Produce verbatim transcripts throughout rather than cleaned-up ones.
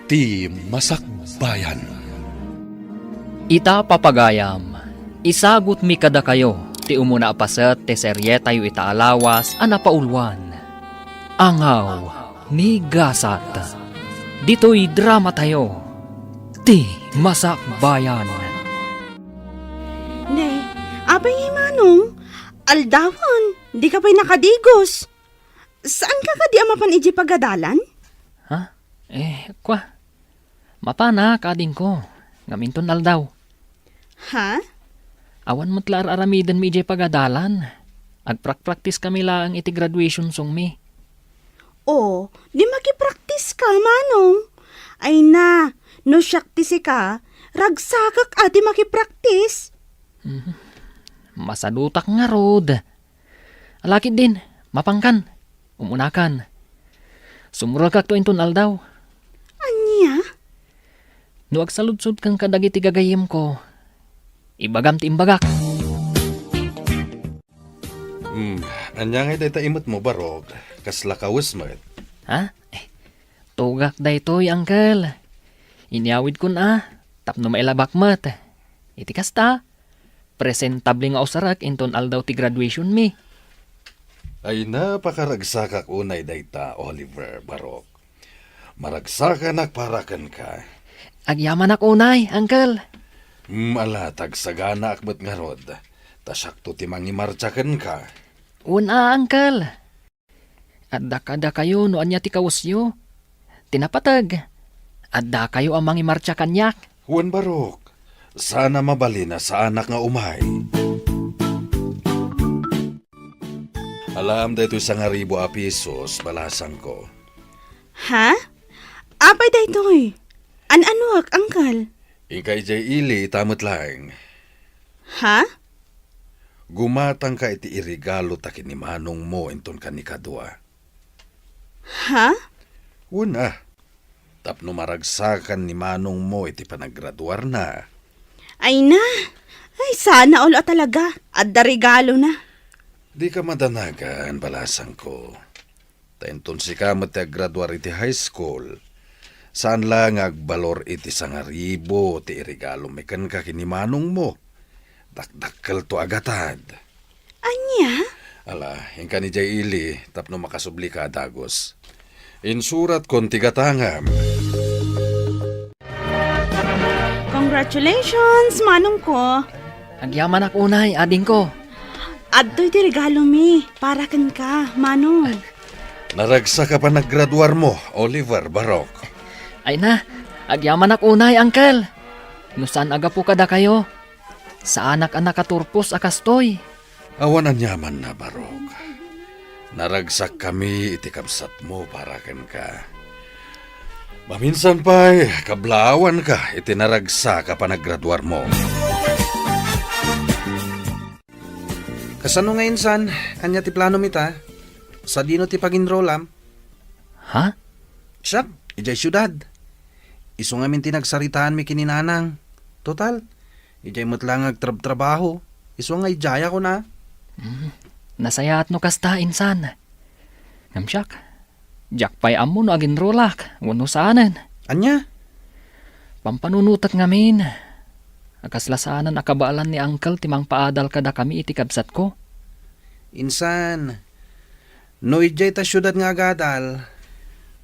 Ti Masakbayan. Ita, papagayam, isagutmi kadakayo ti umuna a paset ti serietayo ita a lawas a napauluan, Angaw ni Gasat. Ditoy dramatayo, Ti Masakbayan. Ne, apay ngay, Manong? Aldawen, dika pay nakadigos. Saanka kadi a mapan idiay pagadalan? Ha? Eh, kwa. Mapanak, adingko. Ngem inton aldaw. Ha? Awan met la ar-aramidenmi idiay pagadalan. Agprakpraktiskami laeng iti graduation songmi. O, di makipraktiska, Manong. Ay na, no siak ti sika, ragsakak a di makipraktis. Mhm. Masadutak ngarud. Ala ketdin, mapankan. Umunakan. Sumuragkakto inton aldaw. Ania? No agsaludsodkan kadagiti gagayyemko, ibagam ti imbagak. Hmm, ania ngay dayta imetmo, Barok? Kasla kawes met. Ha? Eh, tugak daytoy, Uncle. Inyawidkon a, tapno mailabak met. Iti kasta, presentable nga usarek inton aldaw ti graduationmi. Ay, napakaragsakak unay dayta, Oliver, Barok. Maragsakanak para kenka. Agyamanak unay, Uncle. Hmm, ala, ta agsaganaak met ngarud. Ta siakto ti mangimartsa kenka. Wen a, Uncle. Adda kadakayo no ania ti kawesyo. Ti napateg, addakayo a mangimartsa kaniak. Wen, Barok, saan a mabalin a saanak nga umay. Alaem daytoy sangaribu a pisos, balasangko. Ha? Apay daytoy? An-anuak, Uncle? Inka idiay ili ita met laeng. Ha? Gumatangka iti iregalo ta ken ni manongmo inton kanikadua. Ha? Wen a, tapno maragsakan ni manongmo iti panagraduarna. Ay na! Ay, sana all a talaga. Adda regalona. Dika madanagan, balasangko. Ta inton sika met ti aggraduar iti high school, saan la nga agbalor iti sangaribu ti iregalom kenka ken ni manongmo. Dakdakkelto a gatad. Ania? Ala, inkan idiay ili tapno makasublika a dagus. Insuratkon ti gatangam. Congratulations, manongko. Agyamanak unay, adingko. Adtoy ti regalomi para kenka, manong. Naragsak a panagraduarmo, Oliver, Barok. Ay na, agyamanak unay, Uncle. No saan a gapu kadakayo, saanak a nakaturpos a kastoy. Awan aniamanna, Barok. Naragsakkami iti kabsatmo para kenka. Maminsan pay, kablaawanka iti naragsak a panagraduarmo. Kasano nga insan? Ania ti planom ita? Sadino ti pag-enrollam? Ha? Siak, idiay siudad. Isu ngamin ti nagsaritaanmi ken ni nanang. Total, idiay met la nga agtrabtrabaho. Isu nga idiay a kuna. Hmm. Nasayaat no kasta, insan. Ngem siak, diak pay ammo no aginrolak wenno saanen. Ania? Pampanunotek ngamin. A kasla saanen a kabaelan ni Uncle ti mangpaadal kadakami iti kabsatko. Insan, no idiay ta siudad nga agadal,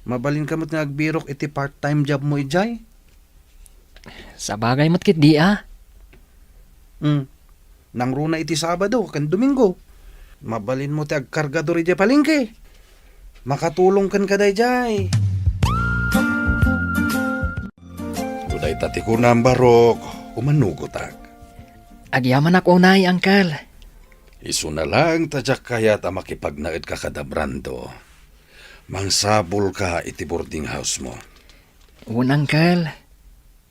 mabalinka met nga agbirok iti part-time jobmo idiay. Sabagay met ketdi a. Hmm. Nangruna iti Sabado ken Domingo. Mabalinmo ti agkargador idiay palengke. Makatulong kenka daydiay. No dayta ti kunam, Barok, umanugotak. Agyamanak unay, Uncle. Isuna laeng ta diak kayat a makipagnaedka kada Brando. Mangsapulka iti boarding house-mo. Wen, Uncle.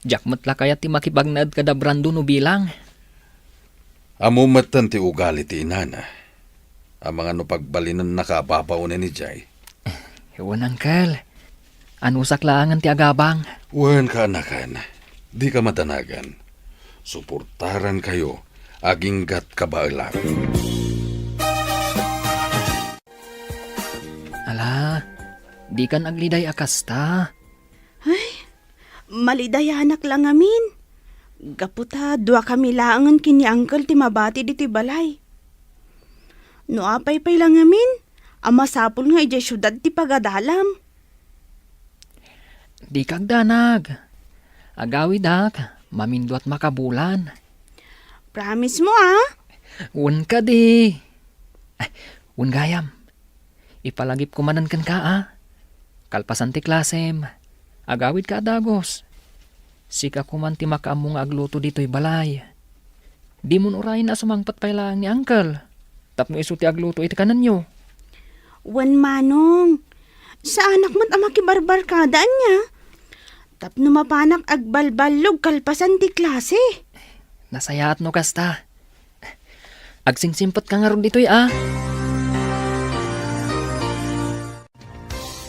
Diak met la kayat ti makipagnaed kada Brando no bilang. Ammom metten ti ugali ti inana. Amangan no pagbalinennaka a babaonen idiay. Wen, Uncle. Anusak laengen ti agabang. Wen, kaanakan. Dika madanagan. Suportarankayo aginggat kabaelak. Ala, dikan agliday a kasta. Ay, Malidayanak la ngamin. Gapu ta duakami laengen ken ni Uncle ti mabati ditoy balay. No apay pay la ngamin, a masapul nga idiay siudad ti pagadalam. Dika agdanag. Agawidak, maminduat makabulan. Promise mo, ah? Wen kadi. Ay, wen gayam. Ipalagipko manen kenka, a. Kalpasan ti klasem, agawidka a dagus. Sika koman ti makaammo nga agluto ditoy balay. Dimon urayen a sumangpet pay laeng ni Uncle tapno isu ti agluto iti kanenyo. Wen, Manong. Saanak met a makibarbarkada ania. Tapno mapanak agbalballog kalpasan ti klase. Nasayaat no kasta. Agsingsimpet ka ngarud ditoy, a.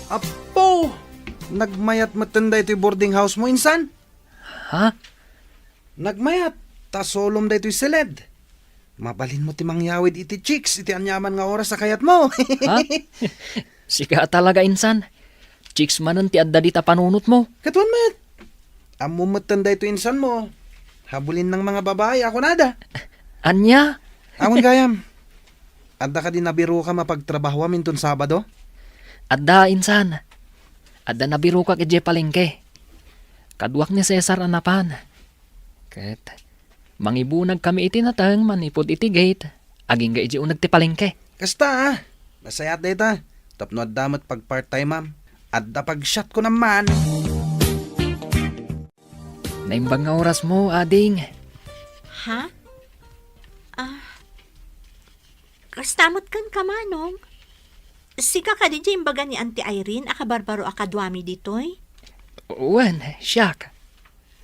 Apo! Nagmayat metten daytoy boarding house mo, insan? Ha? Nagmayat, ta sulom daytoy siled. Mabalinmo ti mangyawid iti chicks iti aniaman nga oras a kayatmo. Ha? Sika talaga, insan. Chicks manen ti adda dita panunotmo. Katuan met. Ammom metten daytoy insanmo. Habulin nang mga babae a kunada. Ania? Awan gayam. Adda kadi nabirokam a pagtrabahoam inton Sabado? Adda, insan. Adda nabirokak idiay palengke. Kaduak ni Cesar a napan. Ket mangibunagkami iti nateng manipud iti gate, agingga idiay uneg ti palengke. Kasta, a. Nasayaat dayta. Tapno adda met pag-part-time-am. Adda pag-shot ko naman. Naimbag nga orasmo, ading. Ha? Ah, kasta met kenka, Manong? Sika kadi ti imbaga ni Auntie Irene a kabarbaro a kaduami ditoy? Wen, siak.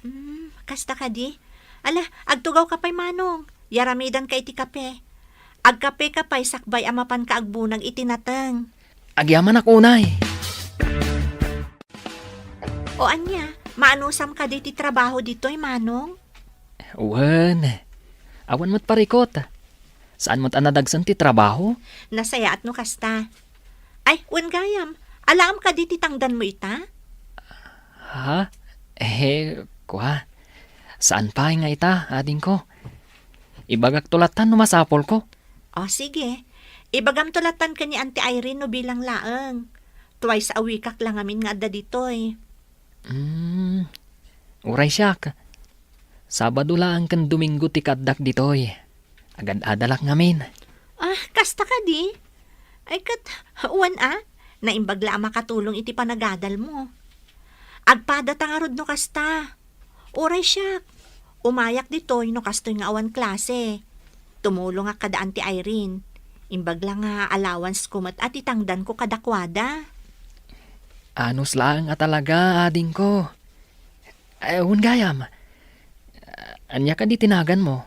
Hmm, kasta kadi? Ala, agtugawka pay, Manong. Yaramidanka iti kape. Agkapeka pay sakbay a mapanka agbunag iti nateng. Agyamanak unay. O ania, maanusam kadi ti trabaho ditoy, Manong? Wen, awan met parikot. Saan met a nadagsen ti trabaho? Nasayaat no kasta. Ay, wen gayam, alaam kadi ti tangdanmo ita? Ha? Eh, kua. Saan pay nga ita, adingko. Ibagakto lattan no masapulko. O, sige. Ibagamto lattan ken ni Auntie Irene no bilang laeng. Twice a week-ak la ngamin nga adda ditoy. Hmm, uray siak. Sabado laeng ken Domingo ti kaaddak ditoy. Agad-adalak ngamin. Ah, kasta kadi? Ay, ket, wen a, naimbag la a makatulong iti panagadalmo. Agpadata ngarud no kasta. Uray siak, umayak ditoy no kastoy nga awan klase. Tumulongak kada Auntie Irene. Imbag la nga allowance ko met a ti tangdanko kadakuada. Anus laeng a talaga, adingko. Eh, wen gayam. Ania kadi ti naganmo?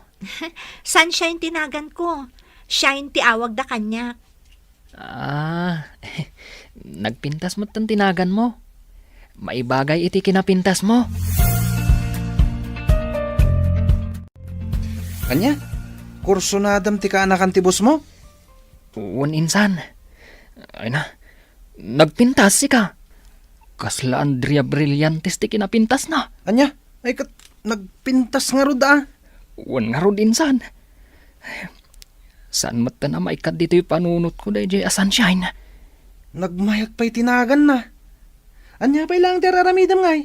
Sunshine ti naganko. Shine ti awagda kaniak. Ah, nagpintas metten ti naganmo. Maibagay iti kinapintasmo. Ania? Kursunadam ti kaanakan ti bossmo? Wen, insan. Ay na, nagpintas sika. Kasla Andrea Brillantes ti kinapintasna. Ania? Ay ket nagpintas ngarud a. Wen ngarud, insan. Saan metten a maikkat ditoy panunotko daydiay a Sunshine. Nagmayat pay ti naganna. Ania pay laeng ti ar-aramidem ngay?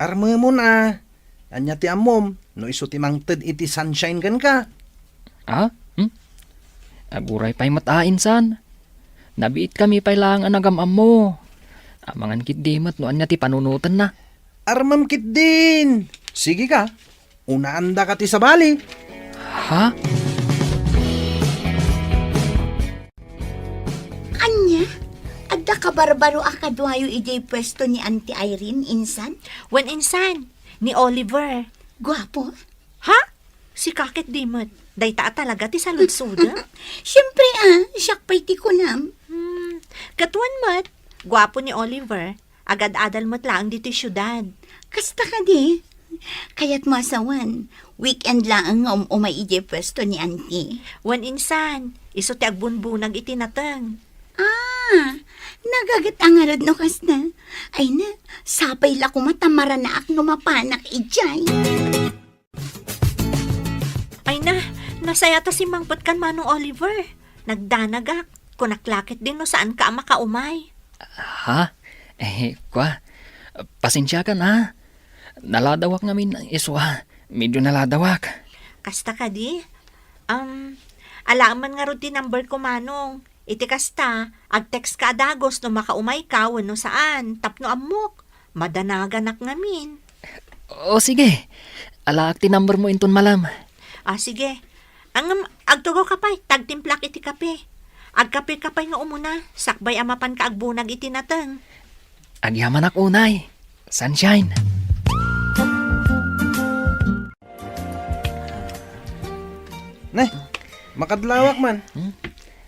Armemon a. Ania ti ammom no isu ti mangted iti Sunshine kenka? Ah? Hmm? Aguray pay met a, insan. Nabiitkami pay laeng a nagam-ammo. Amangan ketdi met no ania ti panunotenna. Armem ketdin. Sige ka. Unaandaka ti sabali. Ha? Ania? Adda kabarbaro a kaduayo idiay puesto ni Auntie Irene, insan? Wen, insan, ni Oliver. Guapo? Ha? Sika ketdi met. Dayta a talaga ti saludsodem? Siempre a, siak pay ti kunam. Hmm, ket wen met. Guapo ni Oliver. Agad-adal met laeng ditoy siudad. Kasta kadi? Kayatmo a sawen, weekend laeng nga um-umay idiay puesto ni Auntie. Wen, insan, isu ti agbunbunag iti nateng. Ah, nagaget a ngarud no kasta. Ay na, sapay la koma ta maranaak no mapanak idiay. Ay na, nasayata simmangpet kan Manong Oliver. Nagdanagak. Kunak la ketdin no saanka a makaumay. Ha? Eh, kwa, pasensiakan, ha? Naladawak ngamin isu a. Medyo naladawak. Kasta kadi? Um, alaem man ngarud ti number ko, Manong. Iti kasta, ag-text ka a dagus no makaumayka wenno saan, tapno ammok. Madanaganak ngamin. O sige, alaak ti number mo inton malem. Ah, sige. Ngem, agtugaw ka pay, tagtimplak iti kape. Agkape ka pay nga umuna, sakbay a mapanka agbunag iti nateng. Agyamanak unay, Sunshine. Ne, makadlawak man. Hmm?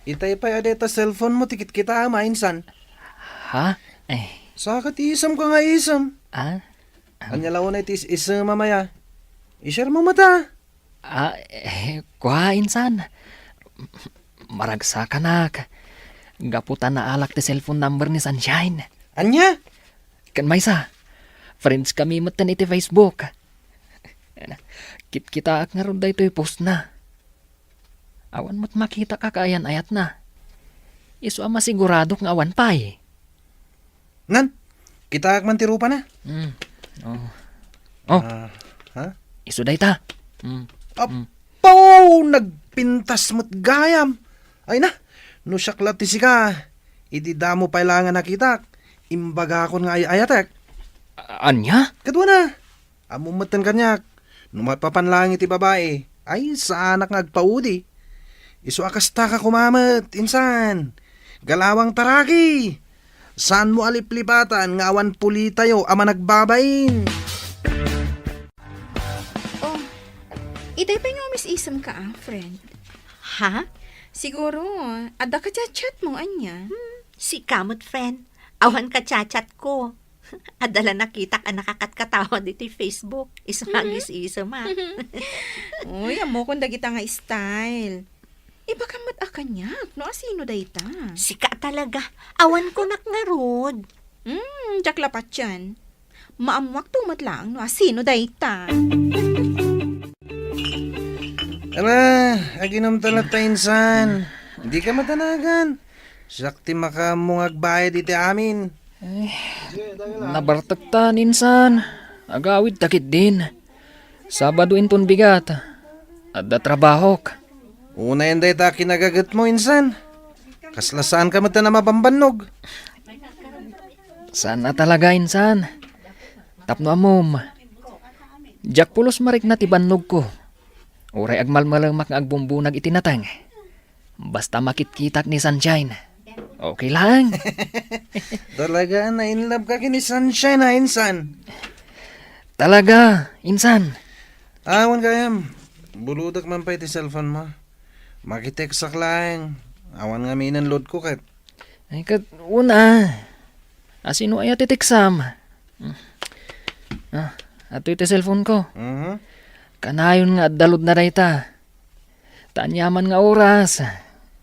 Itay pay a dayta cellphone mo ti kitkitaem a insan. Ha? Eh. Saka ti isemko nga isem. Ah? Ania la unay ti is-, isem a maya? I-share mo met a. Ah, eh, kua, insan. Maragsakanak. Gapu ta naalak ti cellphone number ni Sunshine. Ania? Ken maysa, friends kami metten iti Facebook. Kitkitaak ngarud daytoy postna. Awan met makitak a kaayan-ayatna. Isu a masiguradok nga awan pay. Nan, kitaak man ti rupana. Mm. Oh. Oh. Ah, ha? Isu dayta. Mm. Mm. Apo! Nagpintas met gayam. Ay na, no siak la ti sika, idi damo pay la nga nakitak, imbagakon nga ay-ayatek. A-, ania? Kaduana. Ammom metten kaniak, no mapapan laeng iti babai, ay, saanak nga agpaudi. Isu a kasta ka koma met, insan. Galawang taraki! Saanmo a liplipatan nga awan pulitayo a managbabain? Oh, itay pay nga umis-isemka a, friend. Ha? Siguro, adda ka chat-chat mo, ania? Hmm, sika met, friend. Awan ka chat-chat ko. Adda la nakitak a nakakatkatawa ditoy Facebook. Isu nga Mhm. agis-isem, ha? Uy, ammokon dagita nga style. Ibagam met a kaniak, no asino dayta? Sika talaga. Awan ko nak ngarud. Hmm, diak la patien. Maammuak to met laeng no asino dayta. Ala, aginom ta latta insan. Dika madanagan. Siak ti makaammo nga agbayad iti amin. Ay, nabartektan, insan. Agawidta ketdin. Sabado inton bigat. Adda trabahok. Unayen dayta a kinagagetmo, insan. Kasla saanka met a mabambannog. Saan a talaga, insan. Tapno ammom, diak pulos marikna ti bannogko. Uray agmalmalemak nga agbumbunag iti nateng. Basta makitkitak ni Sunshine, okay lang. Talaga, na-in love ka ken ni Sunshine, ha, insan? Talaga, insan. Awan gayam. Buludak man pay ti cellphone mo. Makitext-ak laeng. Awan ngamin load ko ket. Ay, ket una. Asino aya ti teksam? Ah, adtoy ti cellphone ko. Mhm. Kanayon nga adda load na dayta. Ta aniaman nga oras,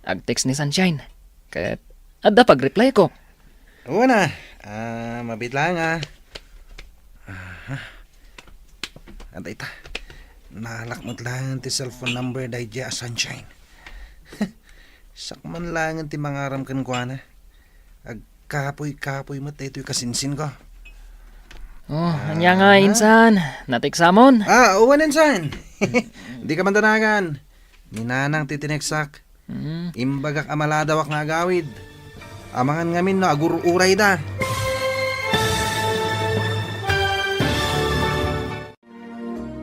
ag-text ni Sunshine. Ket adda pag-reply ko. Una, ah, mabit lang, ah. Aha. Adda ita. Naalak met lang ti cellphone number daydiay a Sunshine. Sakman lang ti mangaram kenkuana. Agkapuy-kapuy met daytoy kasinsin ko. Oh, ania nga, ah, insan? Nateksamon? Ah, uwan, insan. Di ka man danagan. Ni Nanang ti tineksak. Mm. Imbagak a maladawak nga agawid. Amangan ngamin no agur-urayda.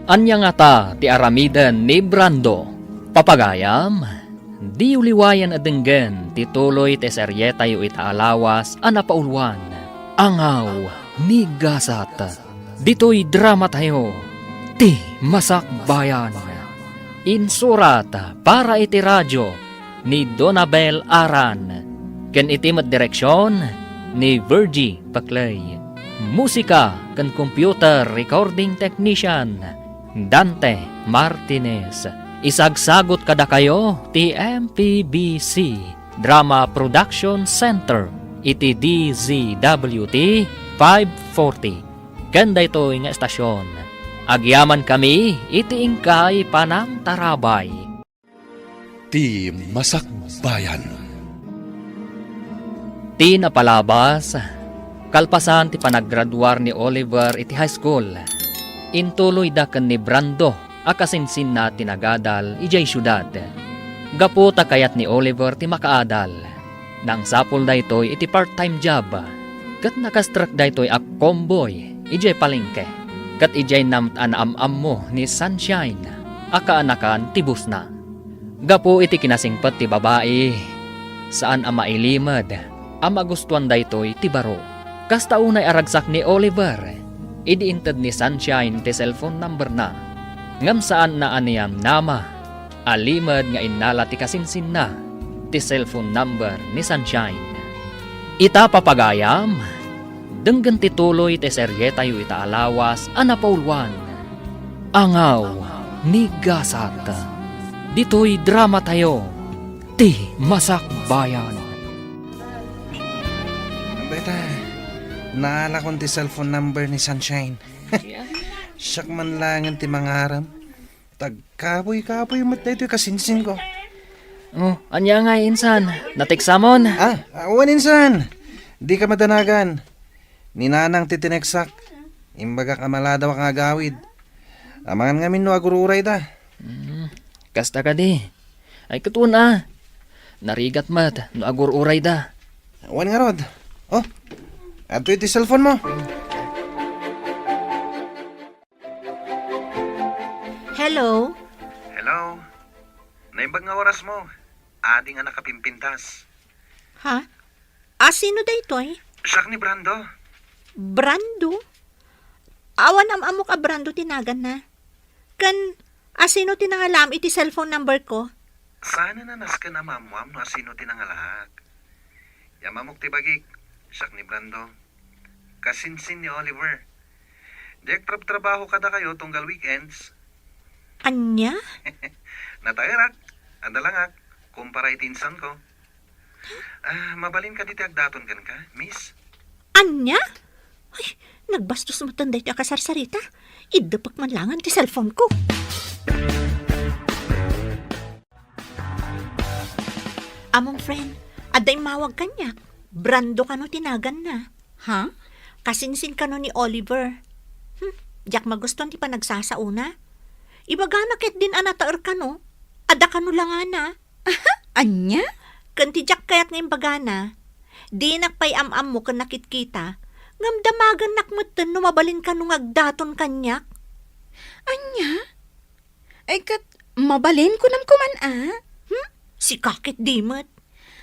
Ania ngata ti aramiden ni Brando? Papagayam, diyo liwayen a denggen ti tuloy ti serietayo ita a lawas a napauluan, Angaw ni Gasat. Ditoy dramatayo, Ti Masakbayan. Insurat para iti radio ni Donabel Aran, ken iti met direksion ni Virgie Paclay. Musika ken computer recording technician, Dante Martinez. Isagsagut kadakayo ti M P B C. Drama Production Center iti D Z W T five forty. Ken daytoy nga estasion, agyamankami iti inkay panangtarabay. Ti Masakbayan. Ti napalabas, kalpasan ti panaggraduar ni Oliver iti high school, intuloyda ken ni Brando a kasinsinna ti nagadal idiay siudad. Gapu ta kayat ni Oliver ti makaadal, nangsapul daytoy iti part-time job, ket nakastrek daytoy a convoy idiay palengke, ket idiay naam-, a naam-ammo ni Sunshine a kaanakan ti bossna. Gapu iti kinasingpet ti babai, saan a mailimed a magustuan daytoy ti baro. Kasta unay a ragsak ni Oliver idi inted ni Sunshine ti cellphone numberna. Ngem saanna a niyamnama a limed nga innala ti kasinsinna ti cellphone number ni Sunshine. Ita, papagayam, denggen ti tuloy ti serietayo ita a lawas a napauluan, Angaw ni Gasat. Ditoy dramatayo, Ti Masakbayan. Dayta, naalakon ti cellphone number ni Sunshine. Siak man laengen ti mangarem. Tagkapuy-kapuy met daytoy kasinsinko. Oh, ania ngay, insan? Nateksamon? Ah, ah, wen, insan. Dika madanagan. Ni Nanang ti tineksak. Imbagak a maladawak nga agawid. Amangan ngamin no agur-urayda. Hmm, kasta kadi. Ay, ket wen a. Narigat met no agur-urayda. Wen ngarud. Oh, adtoy ti cellphone mo. Hello? Hello? Naimbag nga orasmo. Adi nga nakapimpintas. Ha? A, sino daytoy? Siak ni Brando. Brando? Awan am-ammok a Brando ti naganna. Ken, a, sino ti nangalaam iti cellphone number ko? Saan a nasken a maammoam no a sino ti nangalaak. Yam-amok ti bagik, siak ni Brando. Kasinsin ni Oliver. Diak trabtrabaho kadakayo tunggal weekends. Ania? Nataerak, adalangak, kumpara iti insanko. Ah, mabalin kadi ti agdaton kenka, miss? Ania? Ay, nagbastos metten daytoy a kasarsarita. Iddepek man laengen ti cellphone ko. Among friend, adda immawag kaniak. Brando kano ti naganna. Ha? Kasinsin kano ni Oliver. Hmm, diak magustuan ti panagsasaona. Ibagana ketdin a nataer kano. Adda kano langana. Aha? Ania? Ken ti diak kayat nga imbagana, dinak pay am-ammo ken nakitkita, ngem damagennak metten no mabalin kano nga agdaton kaniak. Ania? Ay, ket mabalin kunam koman a? Hmm? Sika ketdi met.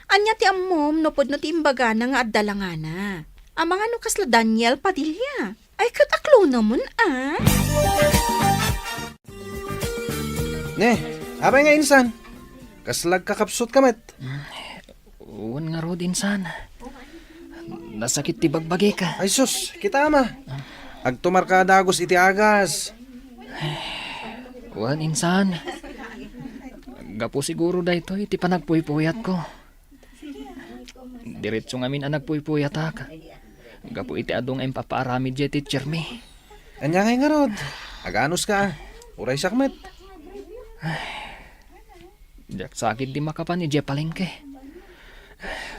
Ania ti ammom no pudno ti imbagana nga adda langana? Amangan no kasla Daniel Padilla. Ay, ket aklonamen a? Ne, apay nga insan? Kasla agkakapsutka met? Wen ngarud, insan. Nasakit ti bagbagik. Ay sus, kita ama. Agtumarka a dagus iti agas. Wen, insan. Gapu siguro daytoy ti panagpuypuyatko. Diretso ngamin a nagpuypuyatak. Gapu iti adu nga impapaaramid diay teachermi. Ania ngay ngarud? Aganuska. Uray siak met. Diak sa ketdi makapan idiay palengke.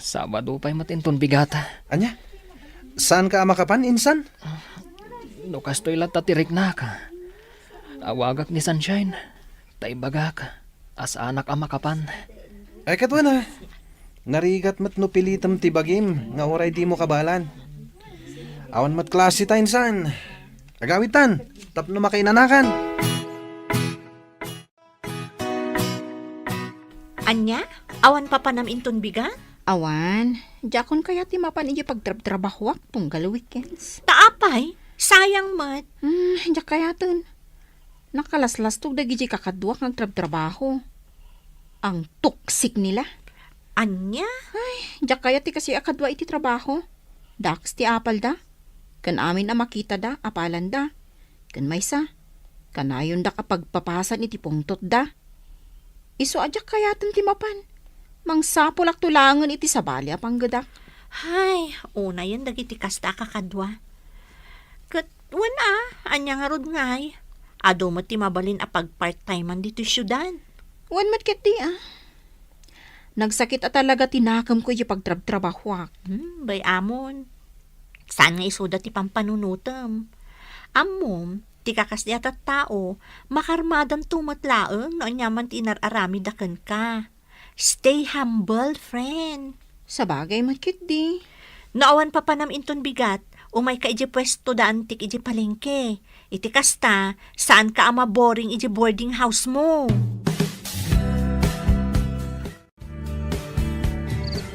Sabado pay met inton bigata. Ania? Saanka a makapan, insan? No kastoy latta ti riknak, awagak ni Sunshine, ta ibagak a saanak a makapan. Ay, ket wen a. Narigat met no pilitem ti bagim nga uray dimo kabaelan. Awan met klase ta, insan. Agawidtan, tapno makainanakan. Ania? Awan papanam inton bigat? Awan. Diakon kayat ti mapan idiay pagtrabtrabahoak tunggal weekends. Ta apay? Sayang met. Hmm, diak kayaten. Nakalaslastog dagidiay kakaduak nga agtrabtrabaho. Ang toxic nila. Ania? Ay, diak kayat ti kasi a kadua iti trabaho. Dakes ti apalda. Ken amin a makitada, apalanda. Ken maysa, kanayondak a pagpapasan iti pungtotda. Isu a diak kayaten ti mapan. Mangsapulakto laengen iti sabali a panggedak. Hay, unayen dagiti kasta a kakadua. Ket wen a, ania ngarud ngay? Adu met ti mabalin a pagpart-timean ditoy siudad. Wen met ketdi a. Nagsakit a talaga ti nakemko iti pagtrabtrabahoak. Hmm, bay-amon. Saan nga isuda ti pampanunotem? Ammom, ti kakasdi a tattao, makarmadanto met laeng no aniaman ti inar-aramidda kenka. Stay humble, friend. Sabagay met ketdi. No awan papanam inton bigat, umayka iti puesto da antik iti palengke. Iti kasta, saanka a maboring iti boarding house mo.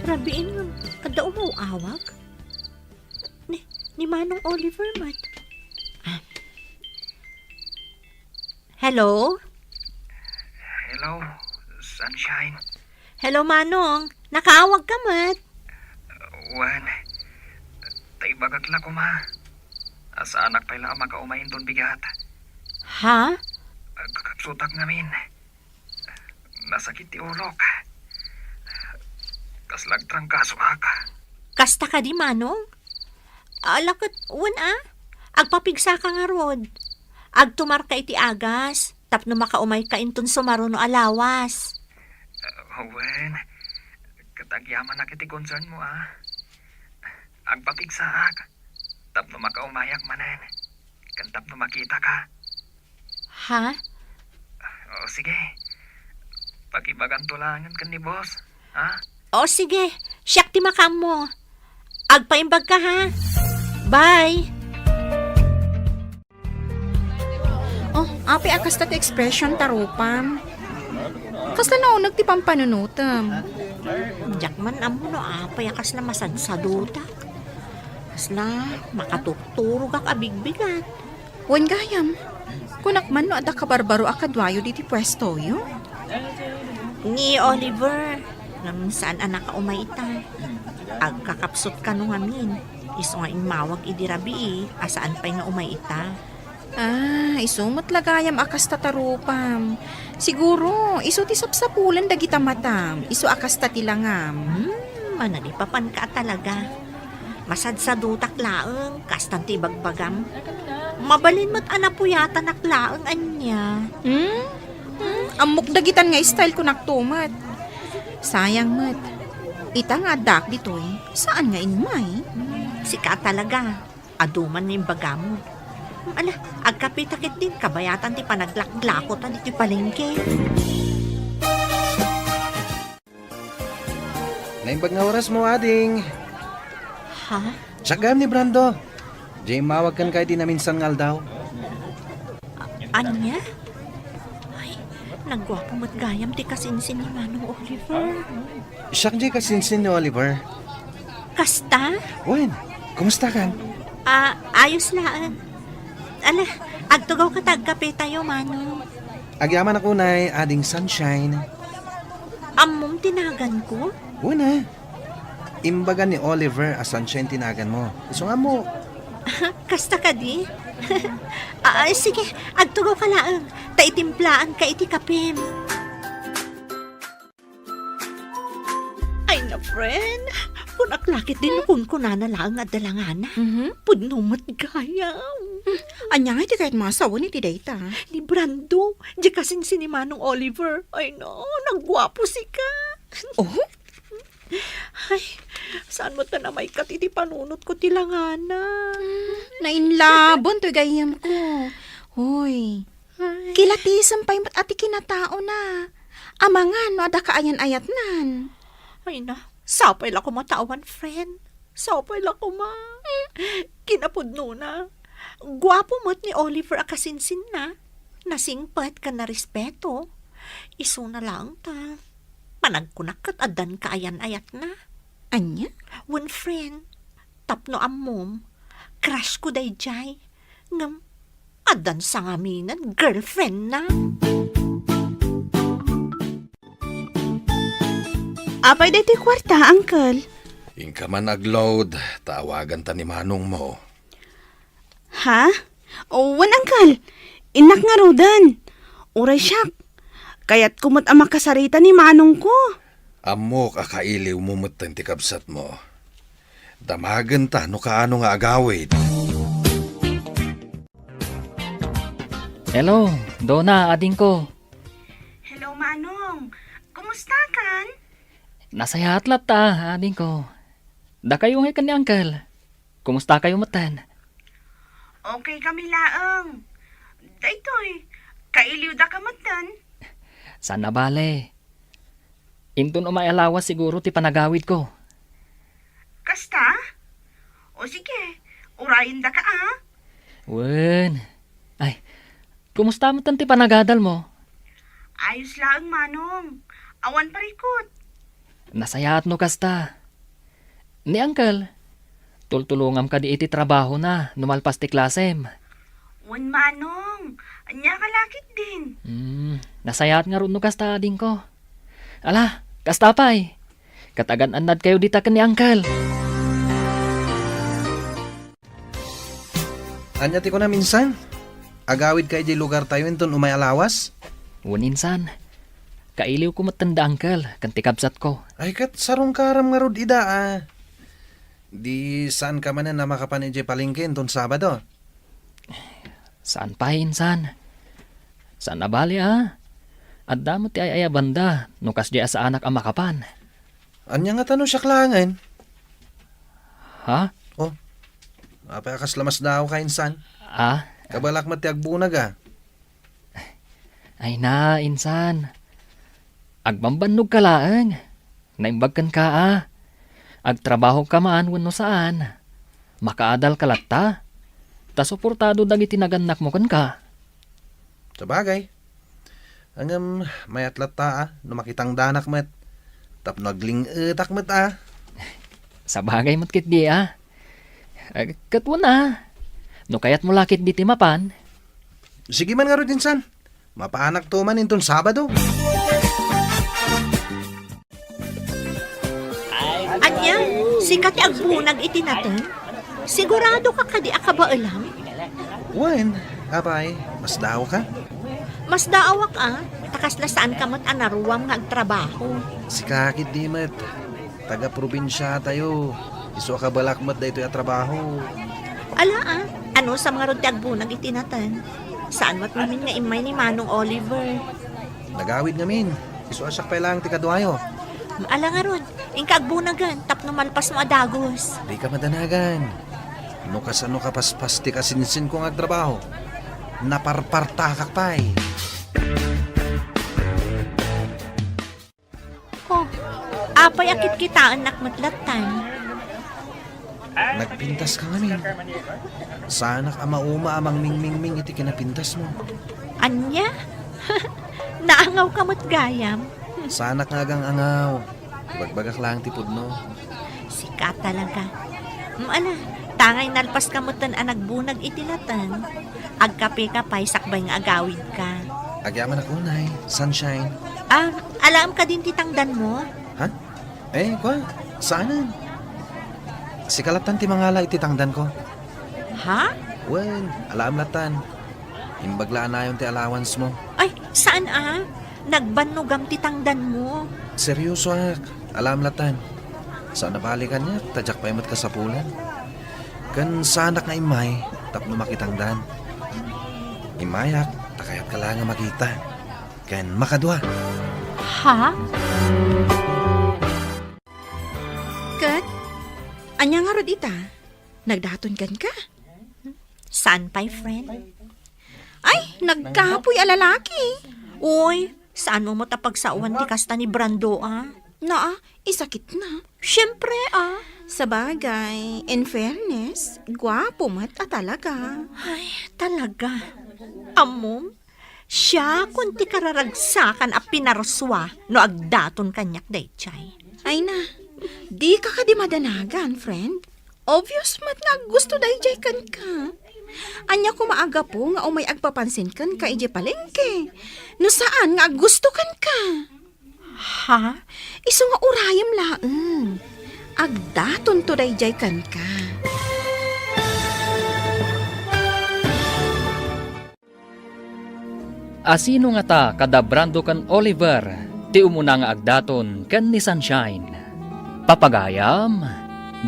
Rabiin ngem, adda umaw-awag? Ni, ni Manong Oliver met. Ah. Hello? Hello, Sunshine. Hello, Manong. Nakaawag ka met? Wen, ta ibagak la koma. Saanak pay la a makaumay inton bigat. Ha? Kakapsutak ngamin. Nasakit ti ulok. Kasla agtrangkasoak. Kasta kadi, Manong? Ala ket, wen a, agpapigsaka ngarud. Agtumarka iti agas, tapno makaumayka inton sumaruno a lawas. Ah, wen, ket agyamanak iti concern mo, a. Agpapigsaak, tapno makaumayak manen, ken tapno makitaka. Ha? O, sige. Pakibaganto laengen ken ni boss, ha? O, sige. Siak ti makaammo. Agpaimbagka, ha? Bye! Oh, apay a kasta ti expression ta rupam? Kasla nauneg ti pampanunotem? Diak man ammo no apay a kasla masadsadutak. Kasla makaturturogak a bigbigat. Wen gayam, kunak man no adda kabarbaro a kaduayo ditoy puestoyo? Ni Oliver, ngem saan a nakaumay ita. Agkakapsut kano ngamin, isu nga immawag idi rabii a saan pay nga umay ita. Ah, isu met la gayam a kasta ta rupam. Siguro, isu ti sapsapulen dagita matam, isu a kasta ti langam. Hmm, manalipapanka a talaga. Masadsadutak laeng, kastan ti ibagbagam. Mabalin met a napuyatanak laeng ania. Hmm? Hmm? Ammok dagitan nga style ko nakto met. Sayang met. Ita nga addaak ditoy, saan nga immay? Sika talaga. Adu man nga imbagam. Ala, agkapita ketdin, kabayatan ti panaglaklako ta ditoy palengke. Naimbag nga oras mo, ading. Ha? Siak gayam ni Brando. Diay immawag kenka iti naminsan nga aldaw. A-, ania? Ay, nagguapo met gayam ti kasinsin ni Manong Oliver. Siak diay kasinsin ni Oliver. Kasta? Wen, kumusta kan? Ah, ayos laeng. Ala, agtugawka ta agkape tayo, Manong. Agyamanak unay, Ading Sunshine. Ammom ti naganko? Wen a. Imbaga ni Oliver a Sunshine ti naganmo. Isu nga ammo. Kasta kadi? Ah, sige, agtugawka laeng. Ta itimplaanka iti kapem. Ay na, friend. Kunak la ketdin no kunkunana laeng a dalangana. Mhm. Pudno met gayam. Ania nga iti kayat masawen iti dayta? Ni Brando, diay kasinsin ni Manong Oliver. Ay na, nagguapo sika. Oh? Ay, saan met ta namaykat iti panunotko ti langana? Nainlaben toy gayyemko. Hoy, Ay. Kilatisem pay met a ti kinataona. Amangan no adda kaayan-ayatnan. Ay na, sapay la koma ta awan friend. Sapay la koma. Kinapudnona, guapo met ni Oliver a kasinsinna. Nasingpet ken narespeto. Isuna laeng ta panagkunak ket addan kaayan-ayatna. Ania? Wen friend, tapno ammom, crush ko daydiay. Ngem, addan sangaminen girlfriendna. Apay daytoy kuarta, Uncle? Inka man agload, ta awaganta ni manongmo. Ha? O, wen, Uncle. Innak ngaruden. Uray siak. Kayatko met a makasarita ni manongko. Ammok a kailiwmo metten ti kabsatmo. Damagenta no kaano nga agawid. Hello, Dona, adingko. Hello, Manong. Kumusta kan? Nasayaat latta, adingko. Dakayo ngay ken ni Uncle. Kumusta kayo metten? Okay kami laeng. Daytoy, kailiwda ka metten? Saan a bale. Inton umay a lawas siguro ti panagawidko. Kasta? O sige, urayendaka a. Wen. Ay, kumusta metten ti panagadalmo? Ayos laeng, Manong. Awan parikut. Nasayaat no kasta. Ni Uncle, tultulongam kadi iti trabahona no malpas ti klasem. Wen, Manong. Ania ka lakit din? Hmm, nasayaat ngarud no kasta, adingko. Ala, kasta pay. Ket agan-annad kayo dita ken ni Uncle. Ania ti kunam insan? Agawid ka idiay lugartayo inton umay a lawas? Wen insan. Kailiwko metten da Uncle ken ti kabsatko. Ay, ket sarungkaram ngarud ida a. Di saan ka manen a makapan idiay palengke inton Sabado? Saan pay insan. Saan a bale a. Adda met ti ay-ayabanda no kasdiay a saanak a makapan. Ania ngata no siak laengen? Ha? Oh. Apay a kasla masdaaw ka insan? Ah? Kabalak met ti agbunag a. Ay na, insan. Agbambannog ka laeng. Naimbag kenka a. Agtrabaho ka man wenno saan. Makaadal ka latta. Ta suportado dagiti nagannakmo kenka. Sabagay. Ngem mayat latta a no makitangdanak met tapno agling-etak met a. Sabagay met ketdi a. Eh, ket wen a. No kayatmo la ketdi ti mapan. Sige man ngarud insan. Mapaanakto man inton Sabado. Ania, sika ti agbunag iti nateng? Sigurado ka kadi a kabaelam? Wen, apay, masdaawka? Masdaawak a, ta kasla saan ka met a naruam nga agtrabaho. Sika ketdi met, taga-probinsiatayo, isu a kabalak met daytoy a trabaho. Ala a, anusam ngarud ti agbunag iti nateng? Saan met ngamin nga immay ni Manong Oliver? Nagawid ngamin. Isu a siak pay laeng ti kaduayo. Ala ngarud, inka agbunagen tapno malpasmo a dagus. Dika madanagan. No kasano kapaspas ti kasinsinko nga agtrabaho, naparpartakak pay. Oh, apay a kitkitaennak met lattan? Nagpintas ka ngamin. Saanak a mauma a mangmingmingming iti kinapintasmo. Ania? Naangaw ka met gayam. Saanak nga agang-angaw. Ibagbagak laeng ti pudno. Sika talaga. Mm, ala, tangay nalpas ka metten a nagbunag iti nateng. Agkape ka pay sakbay nga agawid ka. Agyamanak unay, Sunshine. Ah, alaem kadin ti tangdanmo? Ha? Eh, kua, saanen. Sika lattan ti mangala iti tangdanko. Ha? Wen, alaem lattan. Imbag la a nayon ti allowance mo. Ay, saan a? Nagbannogam ti tangdanmo. Seryosoak. Alaem lattan. Saan a bale kaniak, ta diak pay met kasapulan. Ken saanak nga immay tapno makitangdan. Immayak, ta kayatka la nga makita. Ken makadua. Ha? Ket, ania ngarud ita? Nagdaton kenka? Saan pay, friend? Ay, nagkapoy a lalaki. Uy, saan mo met a pagsaoan ti kasta ni Brando, a? Naa, isakit na. Siyempre, a. Sabagay, in fairness, guapo met a talaga. Ay, talaga. Ammom, siakon ti kararagsakan a pinarsua no agdaton kaniak daydiay. Ay na, dika kadi madanagan, friend. Obvious met nga aggusto daydiay kenka. Ania koma a gapu nga umay agpapansin kenka idiay palengke? No saan nga aggusto kenka? Ha? Isu nga urayem laeng. Agdatonto daydiay kenka. Asino ngata kada Brando ken Oliver Ti umuna nga agdaton ken ni Sunshine. Papagayam,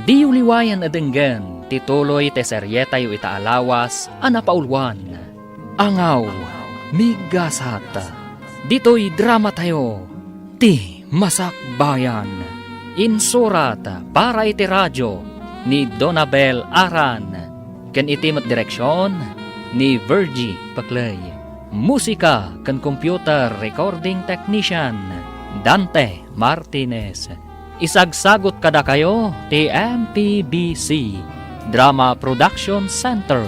diyo liwayan a denggen ti tuloy ti serietayo ita a lawas a napauluan. Angaw, migasat. Ditoy dramatayo, ti Masakbayan. Insurat para iti radio ni Donabel Aran, ken iti met direksion ni Virgie Paclay. Musika ken computer recording technician, Dante Martinez. Isagsagut kadakayo ti M P B C Drama Production Center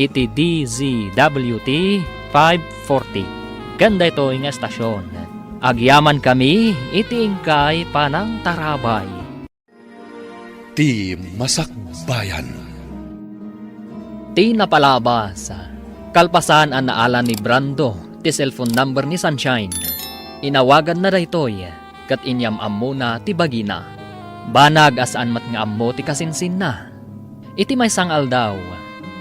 iti D Z W T five forty. Ken daytoy nga estasion, agyamankami iti inkay panangtarabay. Ti Masakbayan. Ti napalabas, kalpasan a naala ni Brando ti cellphone number ni Sunshine, inawaganna daytoy ket inyam-ammona ti bagina. Banag a saan met nga ammo ti kasinsinna. Iti maysa nga aldaw,